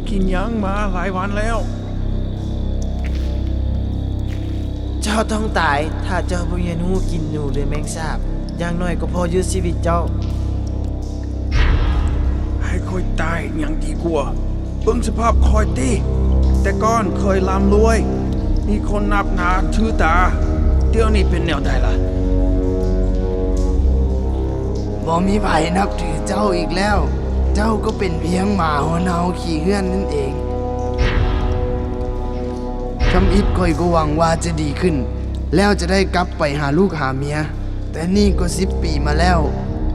ກິນຫຍັງມາຫຼາຍວັນແລ້ວ? ເຈົ້າຕ້ອງຕາຍ ຖ້າເຈົ້າບໍ່ຮຽນຮູ້ກິນໜູ ຫຼື ແມງສາບ. ຢ່າງໜ້ອຍກໍພໍຢຸດຊີວິດເຈົ້າ. ໃຫ້ຂ້ອຍຕາຍຍັງດີກວ່າ. ເບິ່ງສະພາບຂ້ອຍຕິ. ແຕ່ກ່ອນຂ້ອຍລ່ຳລວຍ, ມີຄົນນັບໜ້າຖືຕາ. ດຽວນີ້ເປັນແນວໃດລະ? ບໍ່ມີໃຜນັບຖືເຈົ້າອີກແລ້ວ. ເຈົ້າກໍເປັນພຽງໝາຫົວເນົ່າຂີ້ເຫື່ອນນັ້ນເອງ. ທຳອິດຂ້ອຍກໍຫວັງວ່າຈະດີຂຶ້ນ ແລ້ວຈະໄດ້ກັບໄປຫາລູກຫາເມຍ. ແຕ່ນີ້ກໍສິບປີມາແລ້ວ,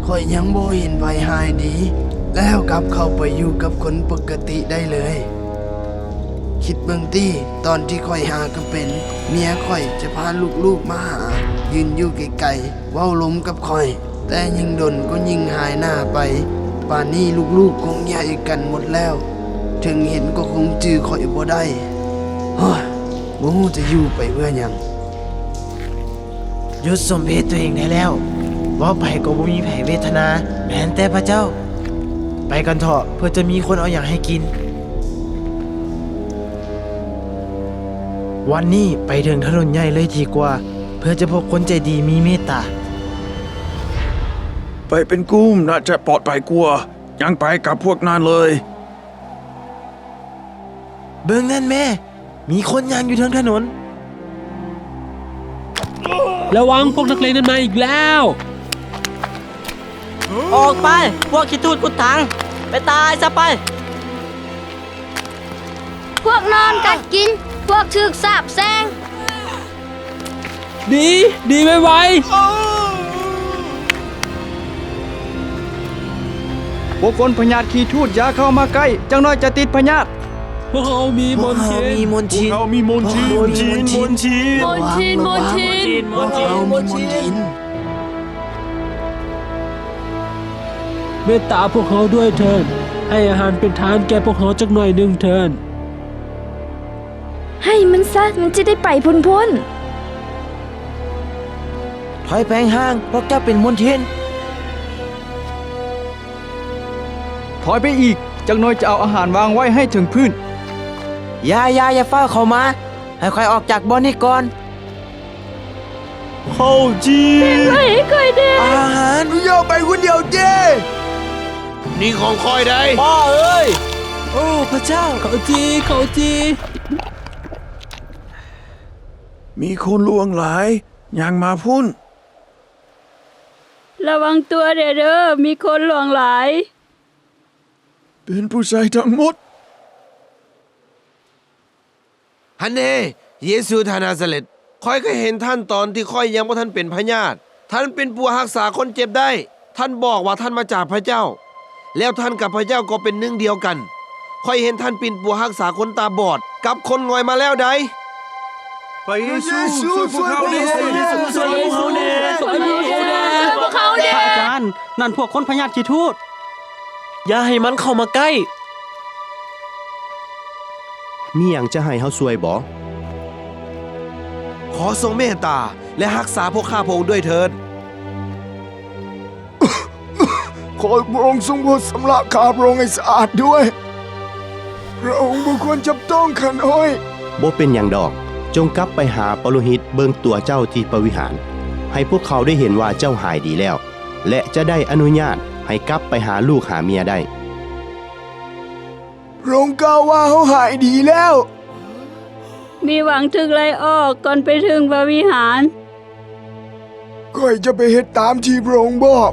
ຂ້ອຍຍັງບໍ່ເຫັນໃຜຫາຍດີ ແລ້ວກັບເຂົ້າໄປຢູ່ກັບຄົນປົກກະຕິໄດ້ເລີຍ. ຄິດເບິ່ງຕິ, ຕອນທີ່ຂ້ອຍຫາກໍເປັນ, ເມຍຂ້ອຍຈະພາລູກໆມາຫາ, ຢືນຢູ່ໄກໆ ເວົ້າລົມກັບຂ້ອຍ, ແຕ່ຍິ່ງດົນກໍຍິ່ງຫາຍໜ້າໄປ. ປ່ານນີ້ລູກໆຄົງໃຫຍ່ກັນໝົດແລ້ວ, ເຖິງເຫັນກໍຄົງຈື່ຂ້ອຍບໍ່ໄດ້. ໂອ້ຍ, ບໍ່ຮູ້ຈະຢູ່ໄປເພື່ອຫຍັງ. ຢຸດສົມເພດຕົວເອງໄດ້ແລ້ວ. ເວົ້າໄປກໍບໍ່ມີໃຜເວທະນາ, ແມ່ນແຕ່ພະເຈົ້າ. ໄປກັນເຖາະ, ເພື່ອຈະມີຄົນເອົາຫຍັງໃຫ້ກິນ. ວັນນີ້ໄປເຖິງຖະໜົນໃຫຍ່ເລີຍດີກວ່າ, ເພື່ອຈະພົບຄົນໃຈດີມີເມດຕາ. ໄປເປັນກຸ່ມໜ້າຈະປອດໄພກວ່າ, ຍັງໄປກັບພວກນັ້ນເລີຍ. ເບິ່ງນັ້ນແມ້! ມີຄົນຍ່າງຢູ່ເທິງຖະໜົນ. ລະວັງ, ພວກນັກເລງນັ້ນມາອີກແລ້ວ! ອອກໄປ, ພວກຂີ້ທູດກຸດຖັງ! ໄປຕາຍຊະໄປ! ພວກນອນກັດກິນ, ພວກຖືກສາບແຊ່ງ! ໜີ, ໜີໄວໆ! ພວກຄົນພະຍາດຂີ້ທູດຢ່າເຂົ້າມາໃກ້, ຈັກໜ້ອຍຈະຕິດພະຍາດ. ພວກເຮົາມີມົນທິນ. ພວກເຮົາມີມົນທິນ. ພວກເຮົາມີມົນທິນ. ມົນທິນ, ມົນທິນ. ພວກເຮົາມີມົນທິນ. ເມດຕາພວກເຮົາດ້ວຍເທີ້ນ. ໃຫ້ອາຫານເປັນທານແກ່ພວກເຮົາຈັກໜ້ອຍໜຶ່ງເທີ້ນ. ໃຫ້ມັນຊະ, ມັນຈະໄດ້ໄປພົ້ນໆ. ຖອຍໄປຫ່າງ, ພວກເຈົ້າເປັນມົນທິນ. ຖອຍໄປອີກ, ຈັກໜ້ອຍຈະເອົາອາຫານວາງໄວ້ໃຫ້ເຖິງພື້ນ. ຢ່າ, ຢ່າ, ຢ່າຟ້າວເຂົ້າມາ, ໃຫ້ຂ້ອຍອອກຈາກບ່ອນນີ້ກ່ອນ. ເຂົ້າຈີ່. ແບ່ງໄວ້ໃຫ້ຂ້ອຍແດ່. ອາຫານ. ຢ່າໄປຄົນດຽວເຈ້. ນີ້ຂອງຂ້ອຍໄດ໋. ປ້າເອີຍ! ໂອ້ ພະເຈົ້າ! ເຂົ້າຈີ່, ເຂົ້າຈີ່! ມີຄົນຫຼວງຫຼາຍຍ່າງມາພຸ້ນ. ລະວັງຕົວແດ່ເດີ, ມີຄົນຫຼວງຫຼາຍ. ເປັນຜູ້ຊາຍທັງໝົດ. ຫັ້ນເດ ເຢຊູທ່ານນາຊາເລັດ, ຂ້ອຍເຄີຍເຫັນທ່ານຕອນທີ່ຂ້ອຍຍັງບໍ່ທັນເປັນພະຍາດ. ທ່ານເປັນຜູ້ຮັກສາຄົນເຈັບໄດ້. ທ່ານບອກວ່າທ່ານມາຈາກພະເຈົ້າ, ແລ້ວທ່ານກັບພະເຈົ້າກໍເປັນໜຶ່ງດຽວກັນ. ຂ້ອຍເຫັນທ່ານປິ່ນປົວຮັກສາຄົນຕາບອດກັບຄົນງອຍມາແລ້ວໃດ໋. ພະເຢຊູ ຊ່ວຍພວກເຮົາແດ່! ພະເຢຊູ ຊ່ວຍພວກເຮົາແດ່! ພະອາຈານ, ນັ້ນພວກຄົນພະຍາດຂີ້ທູດ. ຢ່າໃຫ້ມັນເຂົ້າມາໃກ້. ມີຫຍັງຈະໃຫ້ເຮົາຊ່ວຍບໍ? ຂໍຊົງເມດຕາ ແລະ ຮັກສາພວກຂ້າພະອົງດ້ວຍເທີ້ນ. ຂໍພະອົງຊົງໂປດຊຳລະຂ້າພະອົງໃຫ້ສະອາດດ້ວຍ. ພະອົງບໍ່ຄວນຈັບຕ້ອງຂ້ານ້ອຍ. ບໍ່ເປັນຫຍັງດອກ. ຈົ່ງກັບໄປຫາປະໂລຫິດເບິ່ງຕົວເຈົ້າທີ່ພະວິຫານ. ໃຫ້ພວກເຂົາໄດ້ເຫັນວ່າເຈົ້າຫາຍດີແລ້ວ. ແລະ ຈະໄດ້ອະນຸຍາດໃຫ້ກັບໄປຫາລູກຫາເມຍໄດ້. ພະອົງກ່າວວ່າເຮົາຫາຍດີແລ້ວ. ມີຫວັງຖືກໄລ່ອອກກ່ອນໄປເຖິງພະວິຫານ. ຂ້ອຍຈະໄປເຮັດຕາມທີ່ພະອົງບອກ.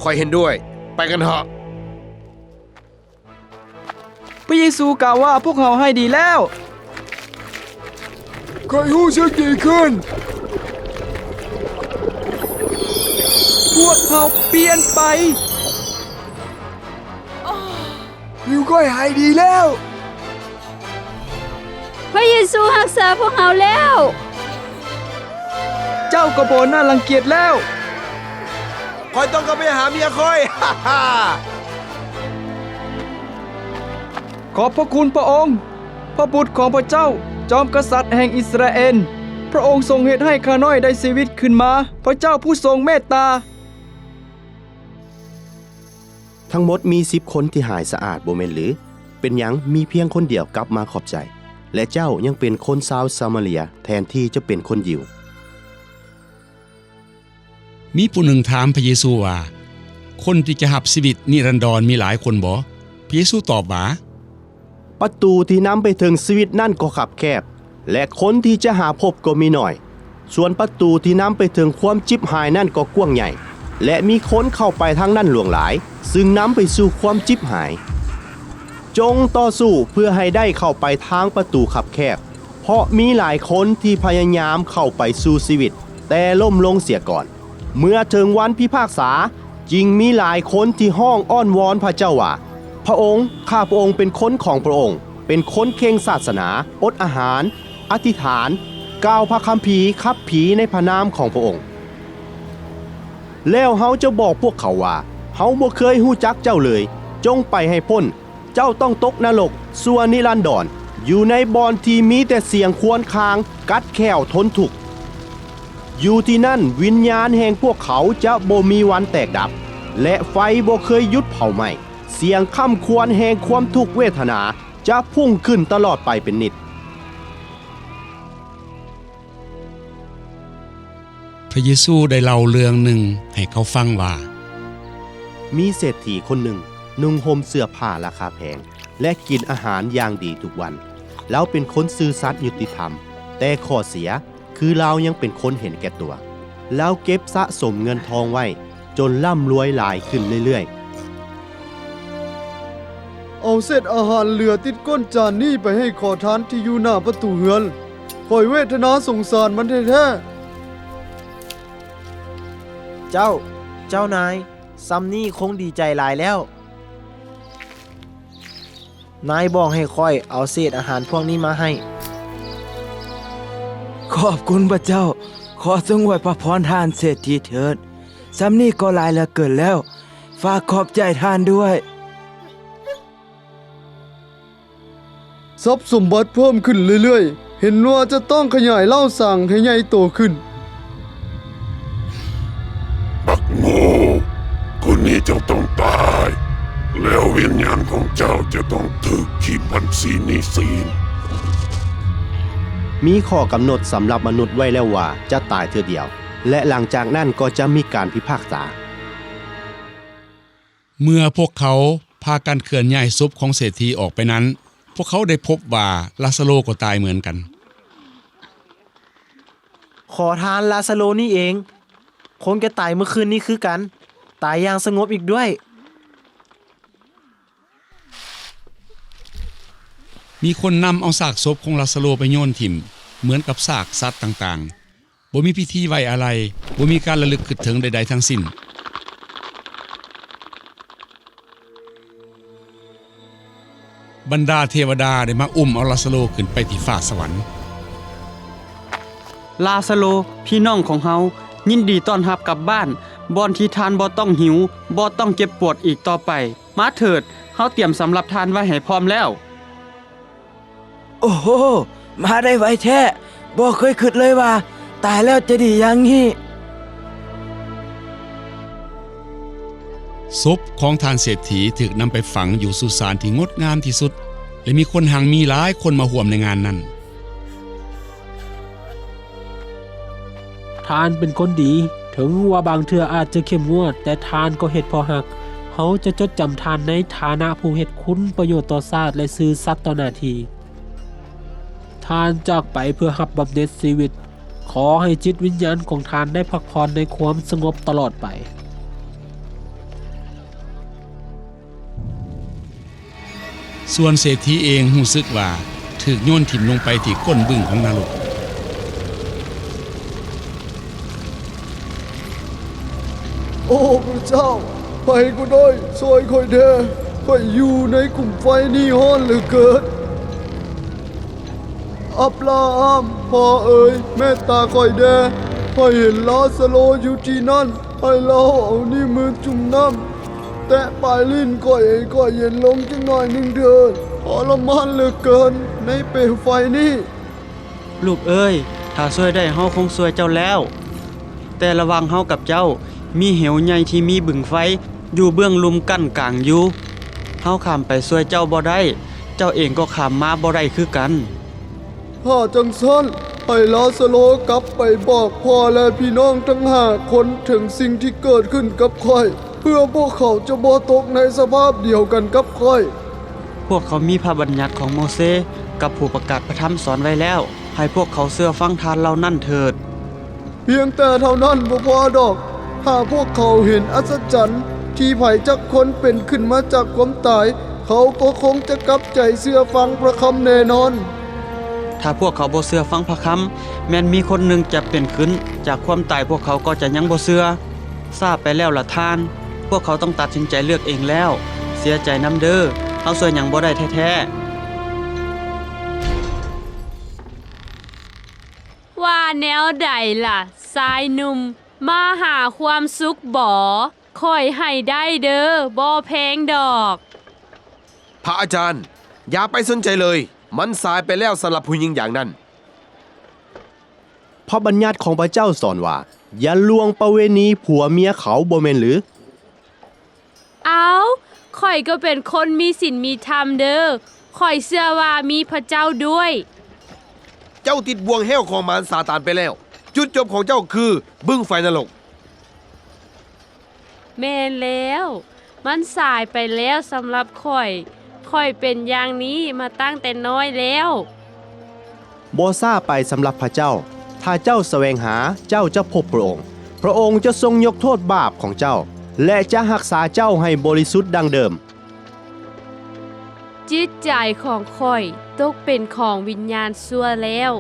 ຂ້ອຍເຫັນດ້ວຍ. ໄປກັນເຖາະ. ພະເຢຊູກ່າວວ່າພວກເຮົາຫາຍດີແລ້ວ. ຂ້ອຍຮູ້ສຶກດີຂຶ້ນ. ພວກເຮົາປ່ຽນໄປ. ຜິວຂ້ອຍຫາຍດີແລ້ວ. ພະເຢຊູຮັກສາພວກເຮົາແລ້ວ. ເຈົ້າກໍບໍ່ໜ້າລັງກຽດແລ້ວ. ຂ້ອຍຕ້ອງກັບໄປຫາເມຍຂ້ອຍ. ຂອບພະຄຸນພະອົງ, ພະບຸດຂອງພະເຈົ້າ, ຈອມກະສັດແຫ່ງອິດສະຣາເອນ. ພະອົງຊົງເຮັດໃຫ້ຂ້ານ້ອຍໄດ້ຊີວິດຄືນມາ. ພະເຈົ້າຜູ້ຊົງເມດຕາ. ທັງໝົດມີສິບຄົນທີ່ຫາຍສະອາດ, ບໍ່ແມ່ນຫຼື? ປັນຫຍັງມີພຽງຄົນດຽວກັບມາຂອບໃຈ ແລະ ເຈົ້າຍັງເປັນຄົນຊາວສາມາເຣຍແທນທີ່ຈະເປັນຄົນຢິວ? ມີຜູ້ໜຶ່ງຖາມພະເຢຊູວ່າ, ຄົນທີ່ຈະຮັບຊີວິດນິລັນດອນມີຫຼາຍຄົນບໍ? ພະເຢຊູຕອບວ່າ, ປະຕູທີ່ນຳໄປເຖິງຊີວິດນັ້ນກໍຄັບແຄບ, ແລະ ຄົນທີ່ຈະຫາພົບກໍມີໜ້ອຍ. ສ່ວນປະຕູທີ່ນຳໄປເຖິງຄວາມຈິບຫາຍນັ້ນກໍກວ້າງໃຫຍ່, ແລະ ມີຄົນເຂົ້າໄປທາງນັ້ນຫຼວງຫຼາຍ, ຊຶ່ງນຳໄປສູ່ຄວາມຈິບຫາຍ. ຈົ່ງຕໍ່ສູ້ເພື່ອໃຫ້ໄດ້ເຂົ້າໄປທາງປະຕູຄັບແຄບ, ເພາະມີຫຼາຍຄົນທີ່ພະຍາຍາມເຂົ້າໄປສູ່ຊີວິດ, ແຕ່ລົ້ມລົງເສຍກ່ອນ. ເມື່ອເຖິງວັນພິພາກສາ, ຈຶ່ງມີຫຼາຍຄົນທີ່ຮ້ອງອ້ອນວອນພະເຈົ້າວ່າ, ພະອົງ, ຂ້າພະອົງເປັນຄົນຂອງພະອົງ, ເປັນຄົນເຄັ່ງສາສະໜາ, ອົດອາຫານ, ອະທິຖານ, ກ່າວພະຄຳພີຂັບຜີໃນພະນາມຂອງພະອົງ. ແລ້ວເຮົາຈະບອກພວກເຂົາວ່າ, ເຮົາບໍ່ເຄີຍຮູ້ຈັກເຈົ້າເລີຍ, ຈົ່ງໄປໃຫ້ພົ້ນ, ເຈົ້າຕ້ອງຕົກນະລົກຊົ່ວນິລັນດອນ, ຢູ່ໃນບ່ອນທີ່ມີແຕ່ສຽງຄວນຄາງ, ກັດແຂ້ວ, ທົນທຸກ. ຢູ່ທີ່ນັ້ນ, ວິນຍານແຫ່ງພວກເຂົາຈະບໍ່ມີວັນແຕກດັບ, ແລະ ໄຟບໍ່ເຄີຍຢຸດເຜົາໄໝ້. ສຽງຄ້ຳຄວນແຫ່ງຄວາມທຸກເວທະນາຈະພຸ່ງຂຶ້ນຕະຫຼອດໄປເປັນນິດ. ພະເຢຊູໄດ້ເລົ່າເລື່ອງໜຶ່ງໃຫ້ເຂົາຟັງວ່າ, ມີເສດຖີຄົນໜຶ່ງນຸ່ງຫົ່ມເສື້ອຜ້າລາຄາແພງ ແລະ ກິນອາຫານຢ່າງດີທຸກວັນ. ລາວເປັນຄົນຊື່ສັດຍຸຕິທຳ, ແຕ່ຂໍ້ເສຍຄືລາວຍັງເປັນຄົນເຫັນແກ່ຕົວ. ລາວເກັບສະສົມເງິນທອງໄວ້ ຈົນລ່ຳລວຍຫຼາຍຂຶ້ນເລື້ອຍໆ. ເອົາເສດອາຫານເຫຼືອຕິດກົ້ນຈານນີ້ໄປໃຫ້ຂໍທານທີ່ຢູ່ໜ້າປະຕູເຮືອນ. ຂ້ອຍເວທະນາສົງສານມັນແທ້ໆ. ເຈົ້າ, ເຈົ້ານາຍ, ຊ່ຳນີ້ຄົງດີໃຈຫຼາຍແລ້ວ. ນາຍບອກໃຫ້ຂ້ອຍເອົາເສດອາຫານພວກນີ້ມາໃຫ້. ຂອບຄຸນພະເຈົ້າ. ຂໍຈົ່ງອວຍພະພອນທ່ານເສດຖີເຖີດ. ຊ່ຳນີ້ກໍຫຼາຍເຫຼືອເກີນແລ້ວ. ຝາກຂອບໃຈທ່ານດ້ວຍ. ຊັບສົມບັດເພີ່ມຂຶ້ນເລື້ອຍໆ. ເຫັນວ່າຈະຕ້ອງຂະຫຍາຍເລົ້າສັງໃຫ້ໃຫຍ່ໂຕຂຶ້ນ. ບັກໂງ່, ມື້ນີ້ເຈົ້າຕ້ອງຕາຍ, ແລ້ວວິນຍານຂອງເຈົ້າຈະຕ້ອງຖືກຂີດບັນຊີໜີ້ສິນ. ມີຂໍ້ກຳນົດສຳລັບມະນຸດໄວ້ແລ້ວວ່າຈະຕາຍເທື່ອດຽວ, ແລະ ຫຼັງຈາກນັ້ນກໍຈະມີການພິພາກສາ. ເມື່ອພວກເຂົາພາກັນເຄື່ອນຍ້າຍສົບຂອງເສດຖີອອກໄປນັ້ນ, ພວກເຂົາໄດ້ພົບວ່າລາຊາໂລກໍຕາຍເໝືອນກັນ. ຂໍທານລາຊາໂລນີ້ເອງ, ຄົງຈະຕາຍເມື່ອຄືນນີ້ຄືກັນ, ຕາຍຢ່າງສະຫງົບອີກດ້ວຍ. ມີຄົນນຳເອົາຊາກສົບຂອງລາຊາໂລໄປໂຍນຖິ້ມ ເໝືອນກັບຊາກສັດຕ່າງໆ. ບໍ່ມີພິທີໄວ້ອາໄລ, ບໍ່ມີການລະລຶກຄິດເຖິງໃດໆທັງສິ້ນ. ບັນດາເທວະດາໄດ້ມາອຸ້ມເອົາລາຊາໂລຂຶ້ນໄປທີ່ຟ້າສະຫວັນ. ລາຊາໂລ, ພີ່ນ້ອງຂອງເຮົາ, ຍິນດີຕ້ອນຮັບກັບບ້ານ, ບ່ອນທີ່ທ່ານບໍ່ຕ້ອງຫິວ, ບໍ່ຕ້ອງເຈັບປວດອີກຕໍ່ໄປ. ມາເຖີດ, ເຮົາຕຽມສຳລັບທ່ານໄວ້ໃຫ້ພ້ອມແລ້ວ. ໂອ້ໂຫ, ມາໄດ້ໄວແທ້! ບໍ່ເຄີຍຄິດເລີຍວ່າຕາຍແລ້ວຈະດີຢ່າງນີ້. ສົບຂອງທ່ານເສດຖີຖືກນຳໄປຝັງຢູ່ສຸສານທີ່ງົດງາມທີ່ສຸດ ແລະ ມີຄົນຮັ່ງມີຫຼາຍຄົນມາຮ່ວມໃນງານນັ້ນ. ທ່ານເປັນຄົນດີ, ເຖິງວ່າບາງເທື່ອອາດຈະເຂັ້ມງວດ, ແຕ່ທ່ານກໍເຮັດເພາະຮັກ. ເຮົາຈະຈົດຈຳທ່ານໃນຖານະຜູ້ເຮັດຄຸນປະໂຫຍດຕໍ່ຊາດ ແລະ ຊື່ສັດຕໍ່ໜ້າທີ່. ທ່ານຈາກໄປເພື່ອຮັບບຳເໜັດຊີວິດ. ຂໍໃຫ້ຈິດວິນຍານຂອງທ່ານໄດ້ພັກຜ່ອນໃນຄວາມສະຫງົບຕະຫຼອດໄປ. ສ່ວນເສດຖີເອງຮູ້ສຶກວ່າຖືກໂຍນຖິ້ມລົງໄປທີ່ກົ້ນບຶ້ງຂອງນະລົກ. ໂອ້ ພະເຈົ້າ, ໃຜກໍໄດ້, ຊ່ວຍຂ້ອຍແດ່. ຂ້ອຍຢູ່ໃນຂຸມໄຟນີ້ຮ້ອນເຫຼືອເກີນ. ອັບລາຮາມ, ພໍ່ເອີຍ, ເມດຕາຂ້ອຍແດ່. ຂ້ອຍເຫັນລາຊາໂລຢູ່ທີ່ນັ້ນ. ໃຫ້ລາວເອົານິ້ວມືຈຸ່ມນ້ຳ ແຕະປາຍລີ້ນຂ້ອຍ ໃຫ້ຂ້ອຍເຢັນລົງຈັກໜ້ອຍໜຶ່ງເທີ້ນ. ທໍລະມານເຫຼືອເກີນໃນເປວໄຟນີ້. ລູກເອີຍ, ຖ້າຊ່ວຍໄດ້, ເຮົາຄົງຊ່ວຍເຈົ້າແລ້ວ. ແຕ່ລະຫວ່າງເຮົາກັບເຈົ້າ, ມີເຫວໃຫຍ່ທີ່ມີບຶງໄຟຢູ່ເບື້ອງລຸ່ມກັ້ນກາງຢູ່. ເຮົາຂ້າມໄປຊ່ວຍເຈົ້າບໍ່ໄດ້. ເຈົ້າເອງກໍຂ້າມມາບໍ່ໄດ້ຄືກັນ. ຖ້າຈັ່ງຊັ້ນ, ໃຫ້ລາຊາໂລກັບໄປບອກພໍ່ ແລະ ພີ່ນ້ອງທັງຫ້າຄົນເຖິງສິ່ງທີ່ເກີດຂຶ້ນກັບຂ້ອຍ, ເພື່ອພວກເຂົາຈະບໍ່ຕົກໃນສະພາບດຽວກັນກັບຂ້ອຍ. ພວກເຂົາມີພະບັນຍັດຂອງໂມເຊກັບຜູ້ປະກາດພະທຳສອນໄວ້ແລ້ວ, ໃຫ້ພວກເຂົາເຊື່ອຟັງທ່ານເຫຼົ່ານັ້ນເຖີດ. ພຽງແຕ່ເທົ່ານັ້ນບໍ່ພໍດອກ, ຖ້າພວກເຂົາເຫັນອັດສະຈັນທີ່ໃຜຈັກຄົນເປັນຂຶ້ນມາຈາກຄວາມຕາຍ, ເຂົາກໍຄົງຈະກັບໃຈເຊື່ອຟັງພະຄຳແນ່ນອນ. ຖ້າພວກເຂົາບໍ່ເຊື່ອຟັງພະຄຳ, ແມ່ນມີຄົນໜຶ່ງຈະເປັນຂຶ້ນຈາກຄວາມຕາຍ, ພວກເຂົາກໍຈະຍັງບໍ່ເຊື່ອ. ຊ້າໄປແລ້ວລະທ່ານ, ພວກເຂົາຕ້ອງຕັດສິນໃຈເລືອກເອງແລ້ວ. ເສຍໃຈນຳເດີ, ເຮົາຊ່ວຍຫຍັງບໍ່ໄດ້ແທ້ໆ. ວ່າແນວໃດລະ ຊາຍໜຸ່ມ? ມາຫາຄວາມສຸກບໍ? ຂ້ອຍໃຫ້ໄດ້ເດີ, ບໍ່ແພງດອກ. ພະອາຈານ, ຢ່າໄປສົນໃຈເລີຍ, ມັນສາຍໄປແລ້ວສຳລັບຜູ້ຍິງຢ່າງນັ້ນ. ພະບັນຍັດຂອງພະເຈົ້າສອນວ່າ, ຢ່າລ່ວງປະເວນີຜົວເມຍເຂົາ, ບໍ່ແມ່ນຫຼື? ເອົ້າ, ຂ້ອຍກໍເປັນຄົນມີສິນມີທຳເດີ, ຂ້ອຍເຊື່ອວ່າມີພະເຈົ້າດ້ວຍ. ເຈົ້າຕິດບ່ວງແຫ້ວຂອງມານຊາຕານໄປແລ້ວ. ຈຸດຈົບຂອງເຈົ້າຄືບຶງໄຟນະລົກ. ແມ່ນແລ້ວ, ມັນສາຍໄປແລ້ວສຳລັບຂ້ອຍ. ຂ້ອຍເປັນຢ່າງນີ້ມາຕັ້ງແຕ່ນ້ອຍແລ້ວ. ບໍ່ຊ້າໄປສຳລັບພະເຈົ້າ. ຖ້າເຈົ້າສະແຫວງຫາ, ເຈົ້າຈະພົບພະອົງ. ພະອົງຈະຊົງຍົກໂທດບາບຂອງເຈົ້າ ແລະ ຈະຮັກສາເຈົ້າໃຫ້ບໍລິສຸດດັ່ງເດີມ. ຈິດໃຈຂອງຂ້ອຍຕົກເປັນຂອງວິນຍານຊົ່ວແລ້ວ,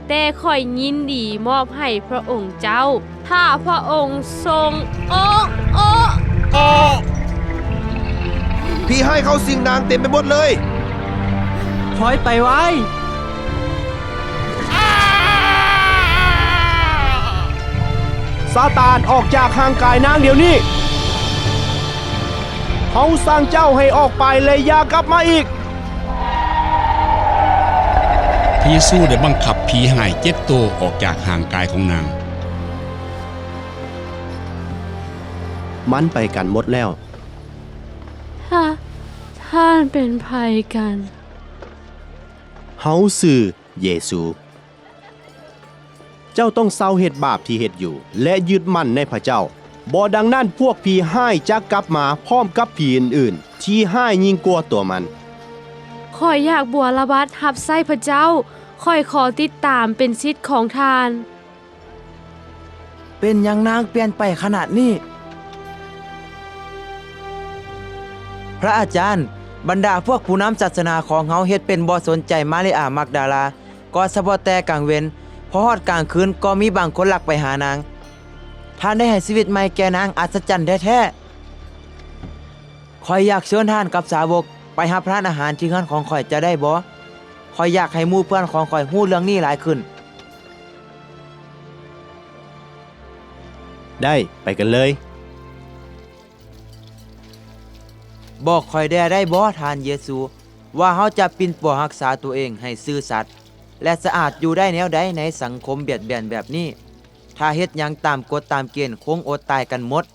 ແຕ່ຂ້ອຍຍິນດີມອບໃຫ້ພະອົງເຈົ້າ, ຖ້າພະອົງຊົງ ໂອ ໂອ ໂອ ຜີຮ້າຍເຂົ້າສິງນາງເຕັມໄປໝົດເລີຍ. ຖອຍໄປໄວ. ຊາຕານ, ອອກຈາກຮ່າງກາຍນາງດຽວນີ້! ເຮົາສັ່ງເຈົ້າໃຫ້ອອກໄປ ແລະ ຢ່າກັບມາອີກ! ພະເຢຊູໄດ້ບັງຄັບຜີຮ້າຍເຈັດໂຕອອກຈາກຮ່າງກາຍຂອງນາງ. ມັນໄປກັນໝົດແລ້ວ. ທ່ານ ທ່ານເປັນໃຜກັນ? ເຮົາຊື່ເຢຊູ. ເຈົ້າຕ້ອງເຊົາເຮັດບາບທີ່ເຮັດຢູ່ ແລະ ຍຶດໝັ້ນໃນພະເຈົ້າ. ບໍ່ດັ່ງນັ້ນ, ພວກຜີຮ້າຍຈະກັບມາພ້ອມກັບຜີອື່ນໆ ທີ່ຮ້າຍຍິ່ງກວ່າຕົວມັນ. ຂ້ອຍຢາກບົວລະບັດຮັບໃຊ້ພະເຈົ້າ. ຂ້ອຍຂໍຕິດຕາມເປັນສິດຂອງທ່ານ. ເປັນຫຍັງນາງປ່ຽນໄປຂະໜາດນີ້? ພະອາຈານ, ບັນດາພວກຜູ້ນຳສາສະໜາຂອງເຮົາເຮັດເປັນບໍ່ສົນໃຈມາຣິອາມັກດາລາ, ກໍສະເພາະແຕ່ກາງເວັນ, ພໍຮອດກາງຄືນກໍມີບາງຄົນລັກໄປຫານາງ. ທ່ານໄດ້ໃຫ້ຊີວິດໃໝ່ແກ່ນາງ, ອັດສະຈັນແທ້ໆ. ຂ້ອຍຢາກເຊີນທ່ານກັບສາວົກໄປຮັບທານອາຫານທີ່ເຮືອນຂອງຂ້ອຍຈະໄດ້ບໍ່? ຂ້ອຍຢາກໃຫ້ໝູ່ເພື່ອນຂອງຂ້ອຍຮູ້ເລື່ອງນີ້ຫຼາຍຂຶ້ນ. ໄດ້, ໄປກັນເລີຍ. ບອກຂ້ອຍແດ່ໄດ້ບໍ່, ທ່ານເຢຊູ, ວ່າເຮົາຈະປິ່ນປົວຮັກສາຕົວເອງໃຫ້ຊື່ສັດ ແລະ ສະອາດຢູ່ໄດ້ແນວໃດໃນສັງຄົມບຽດບຽນແບບນີ້? ຖ້າເຮັດຫຍັງຕາມກົດຕາມເກນ, ຄົງອົດຕາຍກັນໝົດ.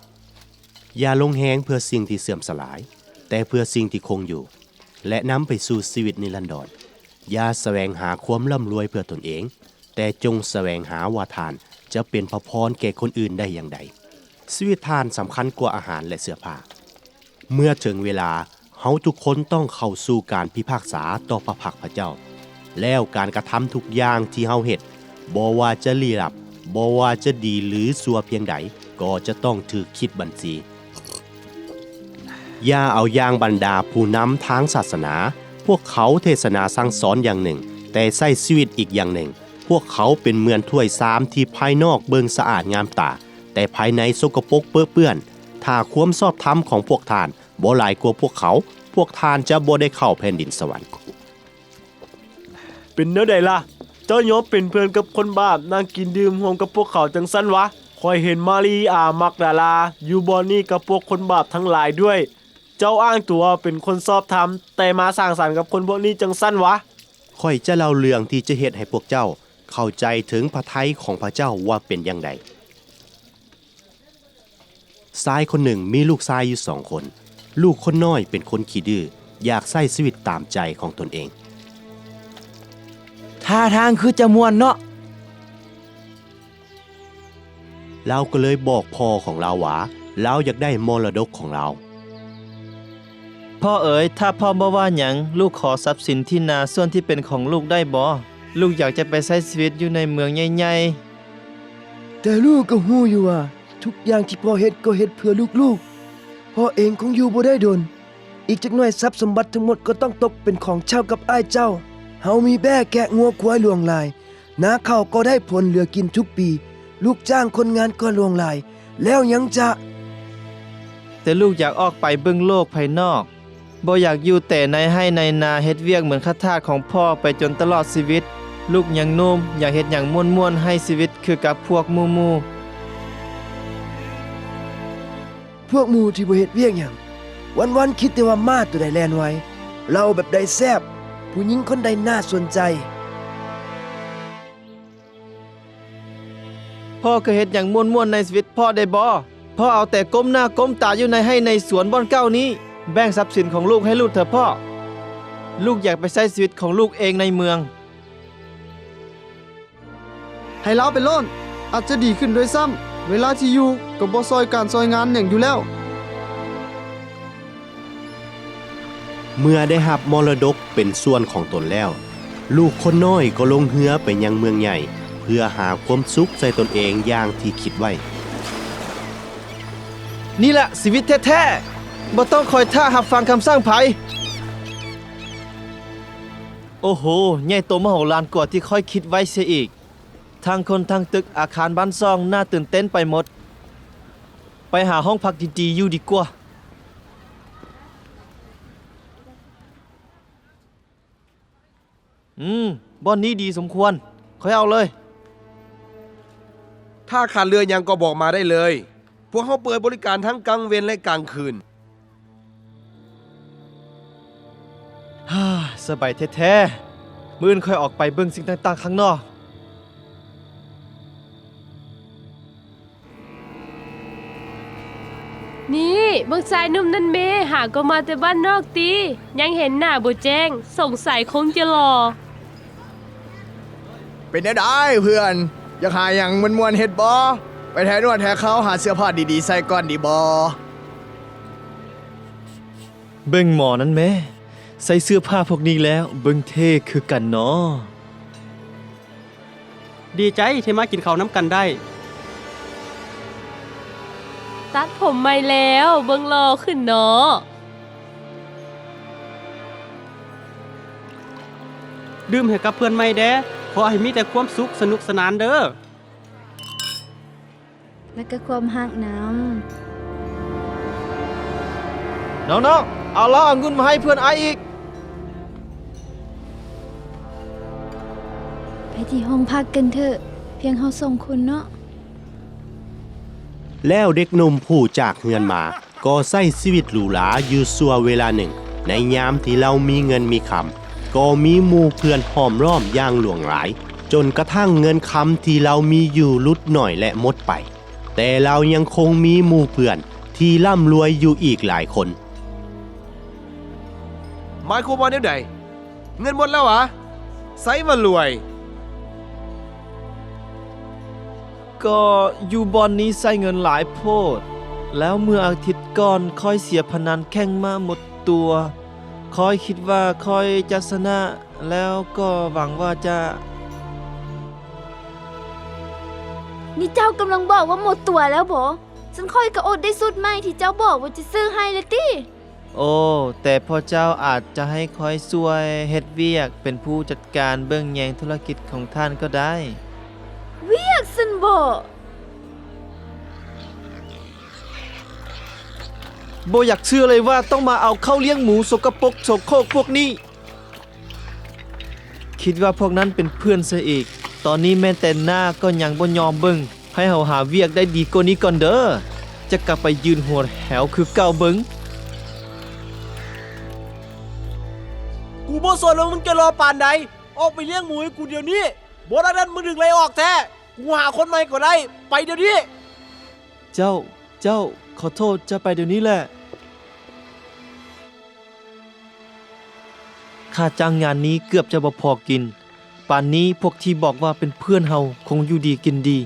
ຢ່າລົງແຮງເພື່ອສິ່ງທີ່ເສື່ອມສະຫຼາຍ, ແຕ່ເພື່ອສິ່ງທີ່ຄົງຢູ່ ແລະ ນຳໄປສູ່ຊີວິດນິລັນດອນ. ຢ່າສະແຫວງຫາຄວາມລ່ຳລວຍເພື່ອຕົນເອງ, ແຕ່ຈົ່ງສະແຫວງຫາວ່າທ່ານຈະເປັນພະພອນແກ່ຄົນອື່ນໄດ້ຢ່າງໃດ. ຊີວິດທ່ານສຳຄັນກວ່າອາຫານ ແລະ ເສື້ອຜ້າ. ເມື່ອເຖິງເວລາ, ເຮົາທຸກຄົນຕ້ອງເຂົ້າສູ່ການພິພາກສາຕໍ່ພະພັກພະເຈົ້າ. ແລ້ວການກະທຳທຸກຢ່າງທີ່ເຮົາເຮັດ, ບໍ່ວ່າຈະລີ້ລັບ, ບໍ່ວ່າຈະດີຫຼືຊົ່ວພຽງໃດ, ກໍຈະຕ້ອງຖືກຄິດບັນຊີ. ຢ່າເອົາຢ່າງບັນດາຜູ້ນຳທາງສາສະໜາ. ພວກເຂົາເທດສະໜາສັ່ງສອນຢ່າງໜຶ່ງ, ແຕ່ໃຊ້ຊີວິດອີກຢ່າງໜຶ່ງ. ພວກເຂົາເປັນເໝືອນຖ້ວຍຊາມທີ່ພາຍນອກເບິ່ງສະອາດງາມຕາ, ແຕ່ພາຍໃນສົກກະປົກເປິະເປື້ອນ. ຖ້າຄວາມຊອບທຳຂອງພວກທ່ານບໍ່ຫຼາຍກວ່າພວກເຂົາ, ພວກທ່ານຈະບໍ່ໄດ້ເຂົ້າແຜ່ນດິນສະຫວັນ. ເປັນແນວໃດລະ? ເຈົ້າຍອມເປັນເພື່ອນກັບຄົນບາບ, ນັ່ງກິນດື່ມຮ່ວມກັບພວກເຂົາຈັ່ງຊັ້ນວະ? ຂ້ອຍເຫັນມາຣີອາມັກດາລາຢູ່ບ່ອນນີ້ກັບພວກຄົນບາບທັງຫຼາຍດ້ວຍ. ເຈົ້າອ້າງຕົວເປັນຄົນຊອບທຳ, ແຕ່ມາສັງສັນກັບຄົນພວກນີ້ຈັ່ງຊັ້ນວະ? ຂ້ອຍຈະເລົ່າເລື່ອງທີ່ຈະເຮັດໃຫ້ພວກເຈົ້າເຂົ້າໃຈເຖິງພະໄທຂອງພະເຈົ້າວ່າເປັນຢ່າງໃດ. ຊາຍຄົນໜຶ່ງມີລູກຊາຍຢູ່ສອງຄົນ. ລູກຄົນນ້ອຍເປັນຄົນຂີ້ດື້, ຢາກໃຊ້ຊີວິດຕາມໃຈຂອງຕົນເອງ. ທ່າທາງຄືຈະມ່ວນເນາະ. ລາວກໍເລີຍບອກພໍ່ຂອງລາວວ່າ ລາວຢາກໄດ້ມໍລະດົກຂອງລາວ. ພໍ່ເອີຍ, ຖ້າພໍ່ບໍ່ວ່າຫຍັງ, ລູກຂໍຊັບສິນທີ່ນາສ່ວນທີ່ເປັນຂອງລູກໄດ້ບໍ່? ລູກຢາກຈະໄປໃຊ້ຊີວິດຢູ່ໃນເມືອງໃຫຍ່ໆ. ແຕ່ລູກກໍຮູ້ຢູ່ວ່າ ທຸກຢ່າງທີ່ພໍ່ເຮັດກໍເຮັດເພື່ອລູກໆ. ພໍ່ເອງຄົງຢູ່ບໍ່ໄດ້ດົນ. ອີກຈັກໜ້ອຍຊັບສົມບັດທັງໝົດກໍຕ້ອງຕົກເປັນຂອງເຈົ້າກັບອ້າຍເຈົ້າ. ເຮົາມີແບ້ແກະງົວຄວາຍຫຼວງຫຼາຍ. ນາເຂົ້າກໍໄດ້ຜົນເຫຼືອກິນທຸກປີ, ລູກຈ້າງຄົນງານກໍຫຼວງຫຼາຍ, ແລ້ວຫຍັງຈະ. ແຕ່ລູກຢາກອອກໄປເບິ່ງໂລກພາຍນອກ, ບໍ່ຢາກຢູ່ແຕ່ໃນໄຮ່ໃນນາເຮັດວຽກເໝືອນຂ້າທາດຂອງພໍ່ໄປຈົນຕະຫຼອດຊີວິດ. ລູກຍັງໜຸ່ມ, ຢາກເຮັດຫຍັງມ່ວນໆໃຫ້ຊີວິດຄືກັບພວກໝູ່ໆ. ພວກໝູ່ທີ່ບໍ່ເຮັດວຽກຫຍັງ, ວັນໆຄິດແຕ່ວ່າມ້າໂຕໃດແລ່ນໄວ, ເຫຼົ້າແບບໃດແຊບ, ຜູ້ຍິງຄົນໃດໜ້າສົນໃຈ. ພໍ່ເຄີຍເຮັດຫຍັງມ່ວນໆໃນຊີວິດພໍ່ໄດ້ບໍ່? ພໍ່ເອົາແຕ່ກົ້ມໜ້າກົ້ມຕາຢູ່ໃນໄຮ່ໃນສວນບ່ອນເກົ່ານີ້. ແບ່ງຊັບສິນຂອງລູກໃຫ້ລູກເຖາະພໍ່. ລູກຢາກໄປໃຊ້ຊີວິດຂອງລູກເອງໃນເມືອງ. ໃຫ້ລາວໄປໂລດ, ອາດຈະດີຂຶ້ນດ້ວຍຊ້ຳ, ເວລາທີ່ຢູ່ກໍບໍ່ຊ່ອຍການຊ່ອຍງານຫຍັງຢູ່ແລ້ວ. ເມື່ອໄດ້ຮັບມໍລະດົກເປັນສ່ວນຂອງຕົນແລ້ວ, ລູກຄົນນ້ອຍກໍລົງເຮືອໄປຍັງເມືອງໃຫຍ່ ເພື່ອຫາຄວາມສຸກໃສ່ຕົນເອງຢ່າງທີ່ຄິດໄວ້. ນີ້ລະຊີວິດແທ້ໆ, ບໍ່ຕ້ອງຄອຍຖ້າຮັບຟັງຄຳສັ່ງໃຜ. ໂອ້ໂຫ, ໃຫຍ່ໂຕມະໂຫລານກວ່າທີ່ຂ້ອຍຄິດໄວ້ເສຍອີກ. ທັງຄົນທັງຕຶກອາຄານບ້ານຊ່ອງໜ້າຕື່ນເຕັ້ນໄປໝົດ. ໄປຫາຫ້ອງພັກດີໆຢູ່ດີກວ່າ. ອືມ, ບ່ອນນີ້ດີສົມຄວນ. ຂ້ອຍເອົາເລີຍ. ຖ້າຂາດເຫຼືອຫຍັງກໍບອກມາໄດ້ເລີຍ. ພວກເຮົາເປີດບໍລິການທັງກາງເວັນ ແລະ ກາງຄືນ. ສະບາຍແທ້ໆ. ມື້ອື່ນຂ້ອຍອອກໄປເບິ່ງສິ່ງຕ່າງໆຂ້າງນອກ. ນີ້, ເບິ່ງຊາຍໜຸ່ມນັ້ນແມ້, ຫາກໍມາແຕ່ບ້ານນອກຕິ. ຍັງເຫັນໜ້າບໍ່ແຈ້ງ, ສົງໄສຄົງຈະຫຼໍ່. ເປັນແນວໃດເພື່ອນ? ຢາກຫາຫຍັງມ່ວນໆເຮັດບໍ່? ໄປແທນວດແທເຂົາ, ຫາເສື້ອຜ້າດີໆໃສ່ກ່ອນດີບໍ່? ເບິ່ງໝໍນັ້ນແມ້, ໃສ່ເສື້ອຜ້າພວກນີ້ແລ້ວເບິ່ງເທ່ຄືກັນເນາະ. ດີໃຈທີ່ມາກິນເຂົ້ານຳກັນໄດ້. ຕັດຜົມໃໝ່ແລ້ວ, ເບິ່ງຫຼໍ່ຂຶ້ນເນາະ. ດື່ມໃຫ້ກັບເພື່ອນໃໝ່ແດ່. ຂໍໃຫ້ມີແຕ່ຄວາມສຸກ, ສະໜຸກສະໜານເດີ້. ແລະ ກໍຄວາມຮັກນຳ. ນ້ອງໆ, ເອົາເຫຼົ້າອະງຸ່ນມາໃຫ້ເພື່ອນອ້າຍອີກ. ໄປທີ່ຫ້ອງພັກກັນເຖາະ, ພຽງເຮົາສອງຄົນເນາະ. ແລ້ວເດັກໜຸ່ມຜູ້ຈາກເຮືອນມາ ກໍໃຊ້ຊີວິດຫຼູຫຼາຢູ່ຊົ່ວເວລາໜຶ່ງ. ໃນຍາມທີ່ລາວມີເງິນມີຄຳ, ກໍມີໝູ່ເພື່ອນຫ້ອມລ້ອມຢ່າງຫຼວງຫຼາຍ, ຈົນກະທັ່ງເງິນຄຳທີ່ລາວມີຢູ່ຫຼຸດໜ້ອຍ ແລະ ໝົດໄປ. ແຕ່ລາວຍັງຄົງມີໝູ່ເພື່ອນທີ່ລ່ຳລວຍຢູ່ອີກຫຼາຍຄົນ. ໝາຍຄວາມວ່າແນວໃດ? ເງິນໝົດແລ້ວຫວາ? ໃສວ່າລວຍ? ກໍຢູ່ບ່ອນນີ້ໃຊ້ເງິນຫຼາຍໂພດ. ແລ້ວເມື່ອອາທິດກ່ອນຂ້ອຍເສຍພະນັນແຂ່ງມ້າໝົດຕົວ. ຂ້ອຍຄິດວ່າຂ້ອຍຈະຊະນະ. ແລ້ວກໍຫວັງວ່າຈະ. ນີ້ເຈົ້າກຳລັງບອກວ່າໝົດຕົວແລ້ວບໍ? ຊັ້ນຂ້ອຍກໍອົດໄດ້ຊຸດໃໝ່ທີ່ເຈົ້າບອກວ່າຈະຊື້ໃຫ້ແລ້ວຕິ. ໂອ້, ແຕ່ພໍ່ເຈົ້າອາດຈະໃຫ້ຂ້ອຍຊ່ວຍເຮັດວຽກເປັນຜູ້ຈັດການເບິ່ງແຍງທຸລະກິດຂອງທ່ານກໍໄດ້. ວຽກຊັ້ນບໍ? ບໍ່ຢາກເຊື່ອເລີຍວ່າຕ້ອງມາເອົາເຂົ້າລ້ຽງໝູສົກກະປົກໂສໂຄກພວກນີ້. ຄິດວ່າພວກນັ້ນເປັນເພື່ອນຊະອີກ. ຕອນນີ້ແມ່ນແຕ່ໜ້າກໍຍັງບໍ່ຍອມເບິ່ງ. ໃຫ້ເຮົາຫາວຽກໄດ້ດີກວ່ານີ້ກ່ອນເດີ້. ຈະກັບໄປຢືນຫົວແຖວຄືເກົ່າເບິ່ງ. ກູບໍ່ສົນວ່າມຶງຈະຫຼໍ່ປານໃດ. ອອກໄປລ້ຽງໝູໃຫ້ກູດຽວນີ້. ບໍ່ດັ່ງນັ້ນມຶງຖືກໄລ່ອອກແທ້. ກູຫາຄົນໃໝ່ກໍໄດ້. ໄປດຽວນີ້. ເຈົ້າ, ເຈົ້າ, ຂໍໂທດ, ຈະໄປດຽວນີ້ແຫຼະ. ຄ່າຈ້າງງານນີ້ເກືອບຈະບໍ່ພໍກິນ. ປານນີ້ພວກທີ່ບອກວ່າເປັນເພື່ອນເຮົາຄົງຢູ່ດີກິນດີ.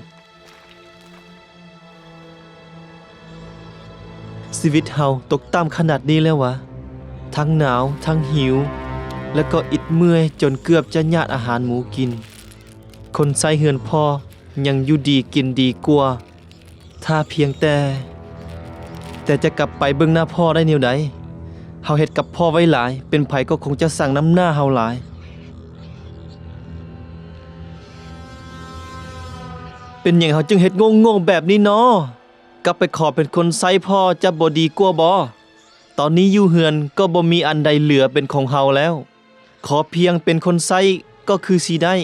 ຊີວິດເຮົາຕົກຕ່ຳຂະໜາດນີ້ແລ້ວຫວາ? ທັງໜາວ, ທັງຫິວ, ແລະກໍອິດເມື່ອຍຈົນເກືອບຈະຫຍາດອາຫານໝູກິນ. ຄົນໃຊ້ເຮືອນພໍ່ຍັງຢູ່ດີກິນດີກວ່າ. ຖ້າພຽງແຕ່, ແຕ່ຈະກັບໄປເບິ່ງໜ້າພໍ່ໄດ້ແນວໃດ? ເຮົາເຮັດກັບພໍ່ໄວ້ຫຼາຍ, ເປັນໃຜກໍຄົງຈະຊັງນ້ຳໜ້າເຮົາຫຼາຍ. ເປັນຫຍັງເຮົາຈຶ່ງເຮັດໂງ່ໆແບບນີ້ນໍ? ກັບໄປຂໍເປັນຄົນໃຊ້ພໍ່ຈະບໍ່ດີກວ່າບໍ? ຕອນນີ້ຢູ່ເຮືອນກໍບໍ່ມີອັນໃດເຫຼືອເປັນຂອງເຮົາແລ້ວ. ຂໍພຽງເປັນຄົນໃຊ້ກໍຄືຊິໄດ້.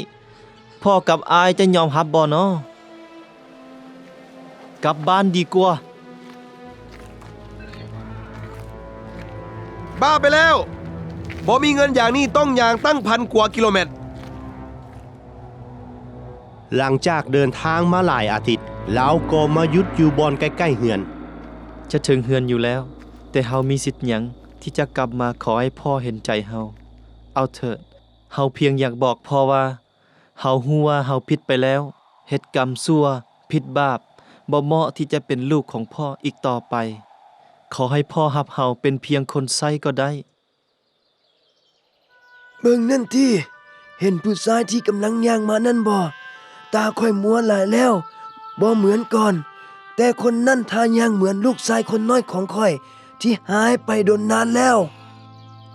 ພໍ່ກັບອ້າຍຈະຍອມຮັບບໍ່ນໍ? ກັບບ້ານດີກວ່າ. ບ້າໄປແລ້ວ! ບໍ່ມີເງິນຢ່າງນີ້ຕ້ອງຍ່າງຕັ້ງພັນກວ່າກິໂລແມັດ. ຫຼັງຈາກເດີນທາງມາຫຼາຍອາທິດ, ລາວກໍມາຢຸດຢູ່ບ່ອນໃກ້ໆເຮືອນ. ຈະເຖິງເຮືອນຢູ່ແລ້ວ, ແຕ່ເຮົາມີສິດຫຍັງທີ່ຈະກັບມາຂໍໃຫ້ພໍ່ເຫັນໃຈເຮົາ? ເອົາເທີດ, ເຮົາພຽງຢາກບອກພໍ່ວ່າ ເຮົາຮູ້ວ່າເຮົາຜິດໄປແລ້ວ, ເຮັດກຳຊົ່ວ, ຜິດບາບ, ບໍ່ເໝາະທີ່ຈະເປັນລູກຂອງພໍ່ອີກຕໍ່ໄປ. ຂໍໃຫ້ພໍ່ຮັບເຮົາເປັນພຽງຄົນໃຊ້ກໍໄດ້. ເບິ່ງນັ້ນຕິ, ເຫັນຜູ້ຊາຍທີ່ກຳລັງຍ່າງມານັ້ນບໍ່? ຕາຂ້ອຍມົວຫຼາຍແລ້ວ, ບໍ່ເໝືອນກ່ອນ, ແຕ່ຄົນນັ້ນທ່າຍ່າງເໝືອນລູກຊາຍຄົນນ້ອຍຂອງຂ້ອຍທີ່ຫາຍໄປດົນນານແລ້ວ.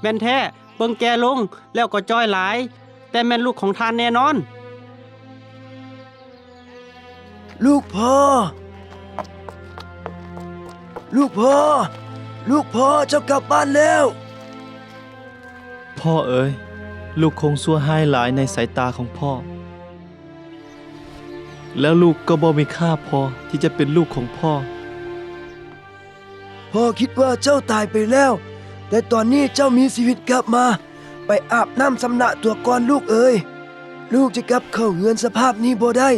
ແມ່ນແທ້, ເບິ່ງແກ່ລົງແລ້ວກໍຈ່ອຍຫຼາຍ, ແຕ່ແມ່ນລູກຂອງທ່ານແນ່ນອນ. ລູກພໍ່! ລູກພໍ່! ລູກພໍ່! ເຈົ້າກັບບ້ານແລ້ວ! ພໍ່ເອີຍ, ລູກຄົງຊົ່ວຮ້າຍຫຼາຍໃນສາຍຕາຂອງພໍ່, ແລ້ວລູກກໍບໍ່ມີຄ່າພໍທີ່ຈະເປັນລູກຂອງພໍ່. ພໍ່ຄິດວ່າເຈົ້າຕາຍໄປແລ້ວ, ແຕ່ຕອນນີ້ເຈົ້າມີຊີວິດກັບມາ. ໄປອາບນ້ຳຊຳລະຕົວກ່ອນລູກເອີຍ. ລູກຈະກັບເຂົ້າເຮືອນສະພາບນີ້ບໍ່ໄດ້.